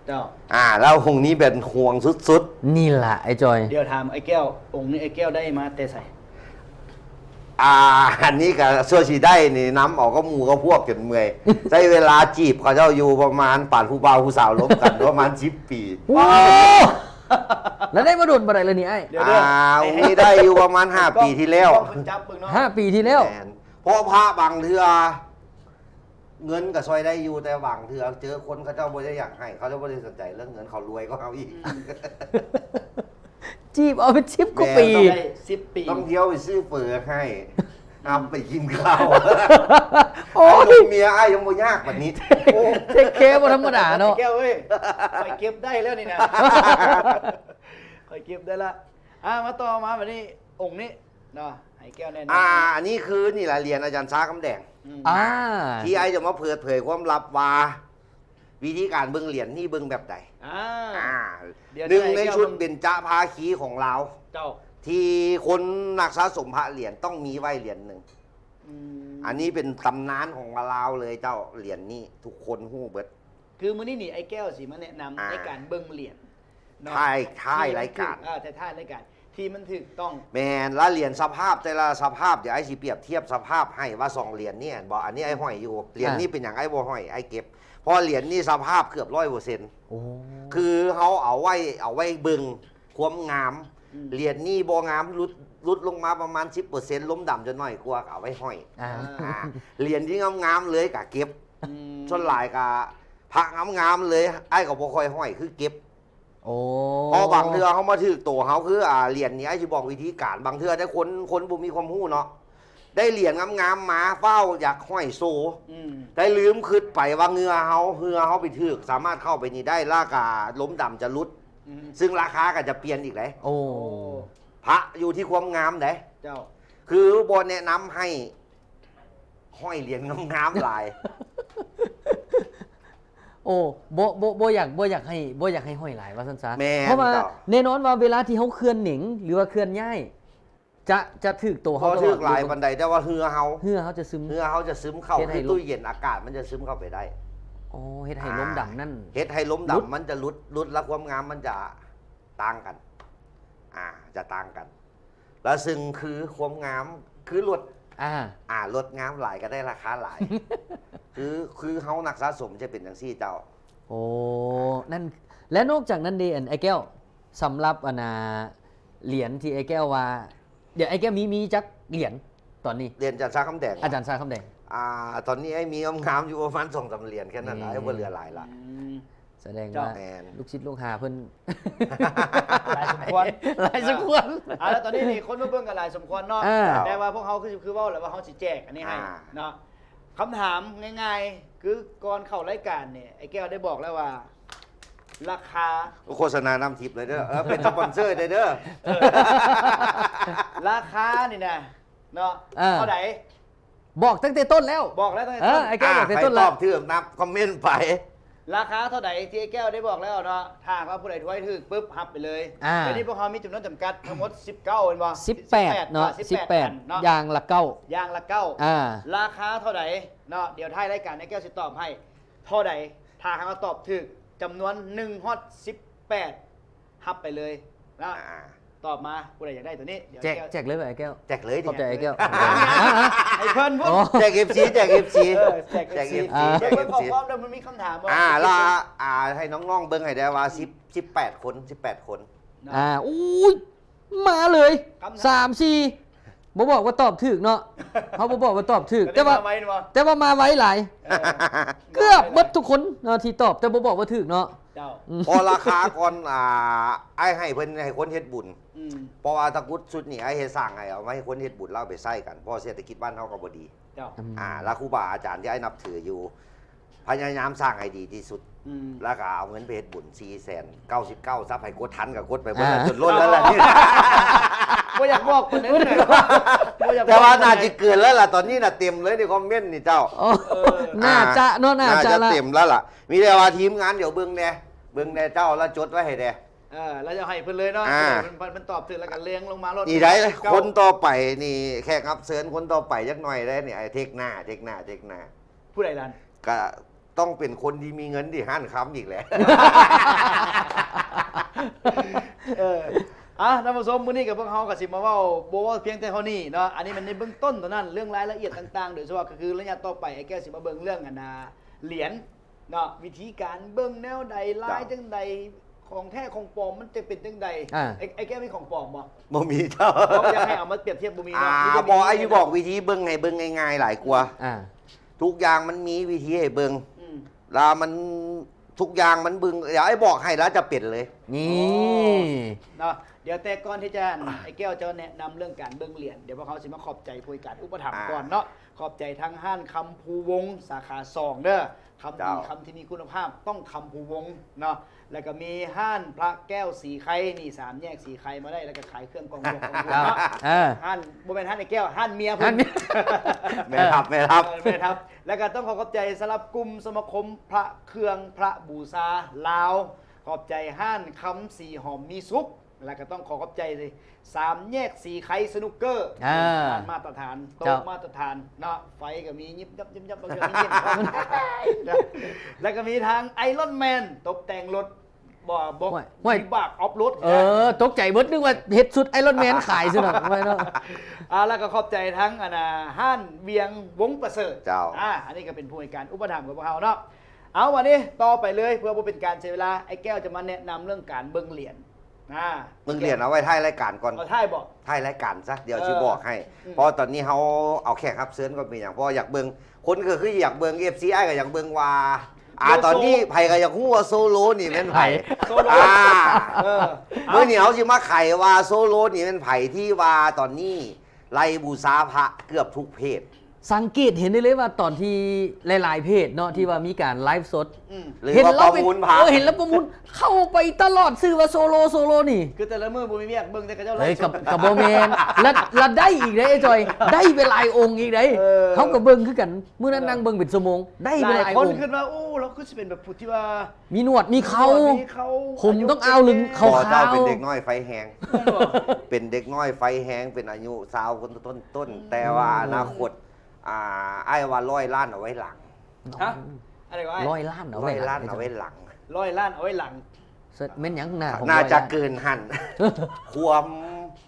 ເຈົ້າ ອ່າ ແລ້ວອົງນີ້ແບບຫ່ວງສຸດໆ. ນີ້ລະອ້າຍຈອຍ ດຽວຖາມອ້າຍແກ້ວ ອົງນີ້ອ້າຍແກ້ວໄດ້ມາແຕ່ໃສ? ອ່າ ອັນນີ້ກະຊົ່ວຊິໄດ້ນີ້ ນຳເອົາກັບໝູ່ກັບພວກຈົນເມື່ອຍ ໃຊ້ເວລາຈີບເຂົາເຈົ້າຢູ່ປະມານ ປານຜູ້ບ່າວຜູ້ສາວລົມກັນ ປະມານສິບປີ. ໂອ້ ແລ້ວໄດ້ມາດົນປານໃດແລ້ວນີ້ອ້າຍ? ດຽວເດີ ອ່າ ໃຫ້ ໃຫ້ ນີ້ໄດ້ຢູ່ປະມານຫ້າປີທີ່ແລ້ວ ໃຫ້ກ້ອງເພິ່ນຈັບເບິ່ງເນາະ ຫ້າປີທີ່ແລ້ວ. ແມ່ນ ເພາະພະບາງເທື່ອ ເງິນກໍຊ່ອຍໄດ້ຢູ່ ແຕ່ບາງເທື່ອເຈີຄົນເຂົາເຈົ້າບໍ່ໄດ້ຢາກໃຫ້ ເຂົາເຈົ້າບໍ່ໄດ້ສົນໃຈເລື່ອງເງິນ ເຂົາລວຍກວ່າເຮົາອີກ. ອືມ ຈີບເອົາເປັນສິບກວ່າປີ ແມ່ນ ຕ້ອງໄດ້ສິບປີ ຕ້ອງທ່ຽວໄປຊື້ເຝີໃຫ້ ນຳໄປກິນເຂົ້າ. ໂອ້ຍ ເອົາລູກເມຍອ້າຍຍັງບໍ່ຍາກປານນີ້. ໂອ້ ເທກແຄບໍ່ທຳມະດາເນາະ ແກ້ວເອີຍ. ຂ້ອຍເກັບໄດ້ແລ້ວນີ້ນະ ຂ້ອຍເກັບໄດ້ລະ. ອ່າ ມາຕໍ່ມາບາດນີ້ ອົງນີ້ ເນາະ ໃຫ້ແກ້ວແນະນຳ. ອ່າ ອັນນີ້ຄືນີ້ລະ ຫຼຽນອາຈານຊາຄຳແດງ. ອືມ ອ່າ ທີ່ອ້າຍຈະມາເປີດເຜີຍຄວາມລັບວ່າ ວິທີການເບິ່ງຫຼຽນນີ້ເບິ່ງແບບໃດ. ອ່າ ອ່າ ໜຶ່ງໃນຊຸດເບັນຈະພາຄີຂອງລາວ ເຈົ້າ ທີ່ຄົນນັກສະສົມພະຫຼຽນຕ້ອງມີໄວ້ຫຼຽນໜຶ່ງ. ອືມ ອັນນີ້ເປັນຕຳນານຂອງລາວເລີຍເຈົ້າ ຫຼຽນນີ້ທຸກຄົນຮູ້ເບິດ. ຄືມື້ນີ້ນີ້ ອ້າຍແກ້ວຊິມາແນະນຳ ອ່າ ໃນການເບິ່ງຫຼຽນເນາະ ທ້າຍ ທ້າຍລາຍການ ທີ່ມັນຖືກ ເອີ ທ້າຍໆລາຍການ ທີ່ມັນຖືກຕ້ອງ. ແມ່ນລະ ຫຼຽນສະພາບ ແຕ່ລະສະພາບ ດຽວອ້າຍຊິປຽບທຽບສະພາບໃຫ້ວ່າສອງຫຼຽນນີ້ ເຫັນບໍ່? ອັນນີ້ອ້າຍຫ້ອຍຢູ່ ຫຼຽນນີ້ ອ່າ ເປັນຫຍັງອ້າຍບໍ່ຫ້ອຍ ອ້າຍເກັບ? ເພາະຫຼຽນນີ້ສະພາບເກືອບຮ້ອຍເປີເຊັນ. ໂອ້ ຄືເຮົາເອົາໄວ້ ເອົາໄວ້ເບິ່ງຄວາມງາມ. ອືມ ຫຼຽນນີ້ບໍ່ງາມ ຫຼຸດ ຫຼຸດລົງມາປະມານສິບເປີເຊັນ ລົມດຳຈະໜ້ອຍກວ່າ ກໍເອົາໄວ້ຫ້ອຍ. ອ່າ ອ່າ ຫຼຽນທີ່ງາມໆເລີຍກໍເກັບ. ອືມ ສ່ວນຫຼາຍກໍ ພະງາມໆເລີຍ ອ້າຍກໍບໍ່ຄ່ອຍຫ້ອຍ ຄືເກັບ. ໂອ້ ເພາະບາງເທື່ອເຮົາມາຖືກໂຕເຮົາ ຄື ອ່າ ຫຼຽນນີ້ ອ້າຍຊິບອກວິທີການ ບາງເທື່ອໄດ້ຄົນ ຄົນບໍ່ມີຄວາມຮູ້ເນາະ ໄດ້ຫຼຽນງາມໆມາ ຟ້າວຢາກຫ້ອຍໂຊ. ອືມ ໄດ້ລືມຄິດໄປວ່າເຫື່ອເຮົາ ເຫື່ອເຮົາໄປຖືກ ສາມາດເຂົ້າໄປນີ້ໄດ້ ລະກະລົມດຳຈະຫຼຸດ. ອືມ ຊຶ່ງລາຄາກໍຈະປ່ຽນອີກເດ້. ໂອ້ ພະຢູ່ທີ່ຄວາມງາມເດ້. ເຈົ້າ ຄືບໍ່ແນະນຳໃຫ້ຫ້ອຍຫຼຽນງາມໆຫຼາຍ. ໂອ້ ບໍ່ ບໍ່ ບໍ່ຢາກ ບໍ່ຢາກໃຫ້ ບໍ່ຢາກໃຫ້ຫ້ອຍຫຼາຍວ່າຊັ້ນຊະ. ແມ່ນ ເພາະວ່າ ເຈົ້າ ແນ່ນອນວ່າເວລາທີ່ເຮົາເຄື່ອນເໜັງ ຫຼືວ່າເຄື່ອນຍ້າຍ ຈະ ຈະຖືກໂຕເຮົາ ບໍ່ຖືກຫຼາຍປານໃດ ແຕ່ວ່າເຫື່ອເຮົາ ເຫື່ອເຮົາຈະຊຶມ ເຫື່ອເຮົາຈະຊຶມເຂົ້າ ຄືຕູ້ເຢັນອາກາດມັນຈະຊຶມເຂົ້າໄປໄດ້. ໂອ້ ເຮັດໃຫ້ລົມດຳນັ້ນ ເຮັດໃຫ້ລົມດຳມັນຈະຫຼຸດ ຫຼຸດລະຄວາມງາມມັນຈະຕ່າງກັນ. ອ່າ ຈະຕ່າງກັນ ລະຊຶ່ງຄືຄວາມງາມ ຄືລົດ ອ່າ ອ່າ ລົດງາມຫຼາຍກໍໄດ້ລາຄາຫຼາຍ. ຄື ຄືເຮົານັກສະສົມຈະເປັນຈັ່ງຊີ້ເຈົ້າ. ໂອ້ ນັ້ນ ແລະນອກຈາກນັ້ນເດ ອັນ ອ້າຍແກ້ວ ສຳລັບ ອັນນ່າ ຫຼຽນທີ່ອ້າຍແກ້ວວ່າ ດຽວອ້າຍແກ້ວມີ ມີຈັກຫຼຽນຕອນນີ້? ຫຼຽນອາຈານຊາຄຳແດງ ອາຈານຊາຄຳແດງ. ອ່າ ຕອນນີ້ອ້າຍມີງາມໆຢູ່ປະມານສອງສາມຫຼຽນແຄ່ນັ້ນລະ ອືມ ອ້າຍບໍ່ເຫຼືອຫຼາຍລະ. ອືມ ສະແດງວ່າ ເຈົ້າ ແມ່ນ ລູກສິດລູກຫາເພິ່ນ ຫຼາຍສົມຄວນ ຫຼາຍສົມຄວນ. ອ່າ ແລ້ວຕອນນີ້ນີ້ຄົນມາເບິ່ງກໍຫຼາຍສົມຄວນເນາະ. ອ່າ ແຕ່ວ່າພວກເຮົາຄື ຄືເວົ້າແລ້ວວ່າເຮົາຊິແຈກອັນນີ້ໃຫ້ ອ່າ ເນາະ. ຄຳຖາມງ່າຍໆ ຄືກ່ອນເຂົ້າລາຍການນີ້ ອ້າຍແກ້ວໄດ້ບອກແລ້ວວ່າ ລາຄາ ໂຄສະນານຳທິບເລີຍເດີ ເອີ ເປັນສະປອນເຊີໄດ້ເດີ. ລາຄານີ້ນະ ເນາະ ອ່າ ເທົ່າໃດ? ບອກຕັ້ງແຕ່ຕົ້ນແລ້ວ ບອກແລ້ວຕັ້ງແຕ່ຕົ້ນ. ເອີ ອ້າຍແກ້ວບອກແຕ່ຕົ້ນແລ້ວ ໃຜຕອບຖືກນັບຄອມເມັນໄປ. ລາຄາເທົ່າໃດທີ່ອ້າຍແກ້ວໄດ້ບອກແລ້ວເນາະ ຖ້າຫາກວ່າຜູ້ໃດທວຍຖືກປຶບ ຮັບໄປເລີຍ. ອ່າ ດຽວນີ້ພວກເຮົາມີຈຳນວນຈຳກັດທັງໝົດສິບເກົ້າແມ່ນບໍ່? ສິບແປດເນາະ ສິບແປດ ສິບແປດອັນເນາະ ຢ່າງລະເກົ້າ ຢ່າງລະເກົ້າ. ອ່າ ລາຄາເທົ່າໃດເນາະ? ດຽວທ້າຍລາຍການອ້າຍແກ້ວຊິຕອບໃຫ້ ເທົ່າໃດ? ຖ້າຫາກວ່າຕອບຖືກຈຳນວນໜຶ່ງຮອດສິບແປດ ຮັບໄປເລີຍເນາະ. ອ່າ ຕອບມາ ຜູ້ໃດຢາກໄດ້ຕົວນີ້ ດຽວ ແຈກ ແຈກເລີຍບໍ່ອ້າຍແກ້ວ? ແຈກເລີຍ ຂອບໃຈອ້າຍແກ້ວ. ໃຫ້ເພິ່ນພຸ້ນ ອໍ ແຈກເອັຟຊີ ແຈກເອັຟຊີ ເອີ ແຈກເອັຟຊີ ແຈກເອັຟຊີ ແຈກເອັຟຊີ. ເບິ່ງຂໍ້ຄວາມເດີ ມັນມີຄຳຖາມບໍ່? ອ່າ ລະ ອ່າ ໃຫ້ນ້ອງໆເບິ່ງໃຫ້ແດ່ວ່າ ສິບ ສິບແປດຄົນ ສິບແປດຄົນ. ເນາະ ອ່າ ໂອ້ຍ ມາເລີຍ ຄຳນຳ ສາມສີ່ ບໍ່ບອກວ່າຕອບຖືກເນາະ ເຮົາບໍ່ບອກວ່າຕອບຖືກ ແຕ່ວ່າ ແຕ່ວ່າມາໄວເນາະ ແຕ່ວ່າມາໄວຫຼາຍ ເອີ ເກືອບເບິດທຸກຄົນເນາະທີ່ຕອບ ແຕ່ບໍ່ບອກວ່າຖືກເນາະ ເຈົ້າ ອືມ ເພາະລາຄາກ່ອນ ອ່າ ອ້າຍໃຫ້ເພິ່ນໃຫ້ຄົນເຮັດບຸນ ອືມ ເພາະວ່າຕະກຸດຊຸດນີ້ອ້າຍເຮັດສ້າງໃຫ້ ເອົາມາໃຫ້ຄົນເຮັດບຸນ ແລ້ວເອົາໄປໃຊ້ກັນ ເພາະເສດຖະກິດບ້ານເຮົາກໍບໍ່ດີ ເຈົ້າ ອືມ ອ່າ ແລ້ວຄູບາອາຈານທີ່ອ້າຍນັບຖືຢູ່ ພະຍາຍາມສ້າງໃຫ້ດີທີ່ສຸດ ອືມ ແລ້ວກໍເອົາເງິນໄປເຮັດບຸນ ສີ່ແສນເກົ້າສິບເກົ້າ ຊັບໃຫ້ກົດທັນກໍກົດໄປເບິດແລ້ວ ອ່າ ຈົນລົ້ນແລ້ວແຫຼະ ບໍ່ຢາກບອກປານນັ້ນ ບໍ່ຢາກບອກ ແຕ່ວ່າໜ້າຈະເກີນແລ້ວລະ ຕອນນີ້ນະເຕັມເລີຍໃນຄອມເມັນນີ້ເຈົ້າ ເອີ ອ່າ ໜ້າຈະເນາະ ໜ້າຈະລະ ເຕັມແລ້ວລະ ມີແຕ່ວ່າທີມງານດຽວເບິ່ງແດ່ ເບິ່ງແດ່ເຈົ້າ ແລ້ວຈົດໄວ້ໃຫ້ແດ່ ເອີ ແລ້ວຈະໃຫ້ເພິ່ນເລີຍເນາະ ອ່າ ເພິ່ນ ເພິ່ນ ເພິ່ນຕອບຖືກແລ້ວກໍລຽງລົງມາໂລດ ນີ້ໄດ໋ ເຈົ້າ ຄົນຕໍ່ໄປນີ້ ແຂກຮັບເຊີນຄົນຕໍ່ໄປຈັກໜ່ອຍໄດ໋ນີ້ ເທກໜ້າ ເທກໜ້າ ເທກໜ້າ ຜູ້ໃດລະ? ກະຕ້ອງເປັນຄົນທີ່ມີເງິນທີ່ຮ້ານຄຳອີກແຫຼະ ເອີ ອ່ະ ທ່ານຜູ້ຊົມ ມື້ນີ້ກັບພວກເຮົາກໍຊິມາເວົ້າ ບໍ່ເວົ້າພຽງແຕ່ເທົ່ານີ້ເນາະ ອັນນີ້ແມ່ນໃນເບື້ອງຕົ້ນເທົ່ານັ້ນ ເລື່ອງລາຍລະອຽດຕ່າງໆ ໂດຍສະເພາະກໍຄືໄລຍະຕໍ່ໄປ ອ້າຍແກ້ວຊິມາເບິ່ງເລື່ອງ ອັນນ່າ ຫຼຽນເນາະ ວິທີການເບິ່ງແນວໃດ ລາຍ ເຈົ້າ ຈັ່ງໃດ ຂອງແທ້ຂອງປອມມັນຈະເປັນຈັ່ງໃດ ອ່າ ອ້າຍ ອ້າຍແກ້ວມີຂອງປອມບໍ່? ບໍ່ມີເຈົ້າ ບໍ່ຢາກໃຫ້ເອົາມາປຽບທຽບ ບໍ່ມີເນາະ ອ່າ ມີແຕ່ ບໍ່ ອ້າຍຊິບອກວິທີເບິ່ງໃຫ້ເບິ່ງງ່າຍໆຫຼາຍກວ່າ ອ່າ ທຸກຢ່າງມັນມີວິທີໃຫ້ເບິ່ງ ອືມ ລະມັນ ທຸກຢ່າງມັນເບິ່ງ ດຽວອ້າຍບອກໃຫ້ລະຈະເປັນເລີຍ ນີ້ ອໍ ເນາະ ດຽວແຕ່ກ່ອນທີ່ຈະ ອ້າຍແກ້ວຈະແນະນຳເລື່ອງການເບິ່ງຫຼຽນ ດຽວພວກເຮົາຊິມາຂອບໃຈຜູ້ໃຫ້ການອຸປະຖຳ ອ່າ ກ່ອນເນາະ ຂອບໃຈທາງຮ້ານຄຳພູວົງສາຂາສອງເດີ ຄຳດີ ເຈົ້າ ຄຳທີ່ມີຄຸນນະພາບຕ້ອງຄຳພູວົງເນາະ ແລ້ວກໍມີຮ້ານພະແກ້ວສີໄຄ ນີ້ ສາມແຍກສີໄຄມາໄດ້ ແລ້ວກໍຂາຍເຄື່ອງກອງບວກ ກອງບວກເນາະ ເອີ ຮ້ານ ບໍ່ແມ່ນຮ້ານອ້າຍແກ້ວ ຮ້ານເມຍເພິ່ນ ຮ້ານເມຍ ແມ່ທັບ ແມ່ທັບ ເອີ ແມ່ທັບ ແລ້ວກໍຕ້ອງຂໍຂອບໃຈສຳລັບກຸ່ມສະມາຄົມພະເຄື່ອງພະບູຊາລາວ ຂອບໃຈຮ້ານຄຳສີຫອມມີສຸກ ແລ້ວກໍຕ້ອງຂໍຂອບໃຈສາມແຍກສີໄຄສະໜຸກເກີ ອ່າ ຮ້ານມາດຕະຖານ ໂຕະ ເຈົ້າ ມາດຕະຖານເນາະ ໄຟກໍມີຍິບຍັບຍິບຍັບ ແລ້ວກໍມີທາງໄອລອນແມນຕົບແຕ່ງລົດ ບໍ່ ບໍ່ ຫ້ວຍ ວິບາກອອຟໂຣດ ເອີ ຕົກໃຈເບິດ ນຶກວ່າເຮັດຊຸດໄອລອນແມນຂາຍຊິເນາະ ເນາະ ອ່າ ແລ້ວກໍຂອບໃຈທັງ ອັນນ່າ ຮ້ານວຽງວົງປະເສີດ ເຈົ້າ ອ່າ ອັນນີ້ກໍເປັນຜູ້ໃຫ້ການອຸປະຖຳກັບພວກເຮົາເນາະ ເອົາ ບັດນີ້ຕໍ່ໄປເລີຍ ເພື່ອບໍ່ເປັນການເສຍເວລາ ອ້າຍແກ້ວຈະມາແນະນຳເລື່ອງການເບິ່ງຫຼຽນ ອ່າ ເບິ່ງຫຼຽນເອົາໄວ້ທ້າຍລາຍການກ່ອນ ເອົາທ້າຍບໍ? ທ້າຍລາຍການຊະ ດຽວ ເອີ ຊິບອກໃຫ້ ອືມ ເພາະຕອນນີ້ເຮົາເອົາແຂກຮັບເຊີນກ່ອນ ເປັນຫຍັງ ເພາະວ່າຢາກເບິ່ງ ຄົນກໍຄືຢາກເບິ່ງ ເອັຟຊີອ້າຍກໍຢາກເບິ່ງວ່າ ອ່າ ໂຊໂລ ຕອນນີ້ໃຜກໍຢາກຮູ້ວ່າໂຊໂລນີ້ແມ່ນໃຜ ໂຊໂລ ອ່າ ເອີ ມື້ນີ້ເຮົາຊິມາໄຂວ່າໂຊໂລນີ້ແມ່ນໃຜ ທີ່ວ່າຕອນນີ້ໄລ່ບູຊາພະເກືອບທຸກເພຈ ສັງເກດເຫັນໄດ້ເລີຍວ່າຕອນທີ່ຫຼາຍໆເພຈເນາະ ອືມ ທີ່ວ່າມີການໄລຟ໌ສົດ ອືມ ຫຼືວ່າປະມູນພະ ເອີ ເຫັນແລ້ວປະມູນ ເຂົ້າໄປຕະຫຼອດ ຊື່ວ່າໂຊໂລ ໂຊໂລນີ້ ຄືແຕ່ລະມື້ບໍ່ມີວຽກ ເບິ່ງແຕ່ເຂົາເຈົ້າໄລຟ໌ສົດ ເອີ ກໍ ກໍບໍ່ແມ່ນ ລະ ລະໄດ້ອີກເດ້ ອ້າຍຈ່ອຍ ໄດ້ໄປຫຼາຍອົງອີກເດ້ ເອີ ເຮົາກໍເບິ່ງຄືກັນ ມື້ນັ້ນ ເອີ ນັ່ງເບິ່ງເປັນຊົ່ວໂມງ ໄດ້ໄປຫຼາຍອົງ ຫຼາຍຄົນຄິດວ່າ ໂອ້ ລາວຄືຊິເປັນແບບຜູ້ທີ່ວ່າ ມີໜວດມີເຂົາ ມີໜວດມີເຂົາ ຜົມຕ້ອງອາວລຶງ ອາຍຸ ຂາວໆ ບໍ່ ເຈົ້າເປັນເດັກນ້ອຍໄຟແຮງ ແມ່ນບໍ່? ເປັນເດັກນ້ອຍໄຟແຮງ ເປັນອາຍຸຊາວຕົ້ນໆ ອືມ ແຕ່ວ່າອະນາຄົດ ອ່າ ອ້າຍວ່າຮ້ອຍລ້ານເອົາໄວ້ຫຼັງ ຮະ? ອັນໃດກໍອ້າຍ? ຮ້ອຍລ້ານເອົາໄວ້ຫຼັງ ຮ້ອຍລ້ານເອົາໄວ້ຫຼັງ ຮ້ອຍລ້ານເອົາໄວ້ຫຼັງ ແມ່ນຫຍັງໜ້າຂອງ ໜ້າຈະເກີນຫັ້ນ ຄວາມ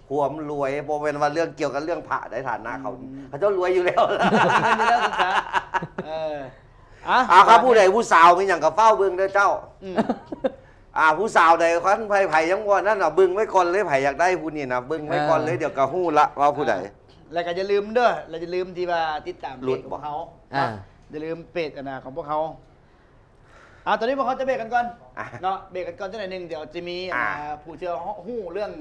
ຄວາມລວຍ ບໍ່ແມ່ນວ່າເລື່ອງກ່ຽວກັບເລື່ອງພະໃດ໋ ຖານະເຂົາ ອືມ ເຂົາເຈົ້າລວຍຢູ່ແລ້ວ ລວຍຢູ່ແລ້ວ ສົງສານ ເອີ ອ່າ ອ່າ ຄັນຜູ້ໃດຜູ້ສາວມີຫຍັງກໍຟ້າວເບິ່ງເດີເຈົ້າ ອືມ ອ່າ ຜູ້ສາວໃດ ຄັນໃຜ ໃຜຍັງບໍ່ນັ້ນນະ ເບິ່ງໄວ້ກ່ອນເລີຍ ໃຜຢາກໄດ້ຜູ້ນີ້ນະ ເບິ່ງໄວ້ກ່ອນເລີຍ ເອີ ດຽວກໍຮູ້ລະວ່າຜູ້ໃດ ອ່າ ແລ້ວກໍຢ່າລືມເດີ ແລ້ວຢ່າລືມທີ່ວ່າຕິດຕາມເພຈຂອງເຮົາ ອ່າ ນະ ຢ່າລືມເພຈ ອັນນ່າ ຂອງພວກເຮົາ ອ່າ ຕອນນີ້ພວກເຮົາຈະເບຣກກັນກ່ອນ ອ່າ ເນາະ ເບຣກກັນກ່ອນຈັກໜ້ອຍໜຶ່ງ ດຽວຈະມີ ອ່າ ອ່າ ຜູ້ທີ່ຮູ້ເລື່ອງ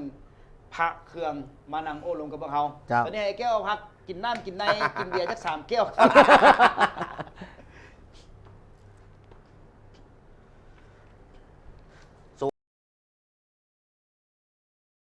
ພະເຄື່ອງມານັ່ງໂອ້ລົມກັບພວກເຮົາ ເຈົ້າ ຕອນນີ້ໃຫ້ແກ້ວພັກ ກິນນ້ຳກິນໃນ ກິນເບຍຈັກສາມແກ້ວ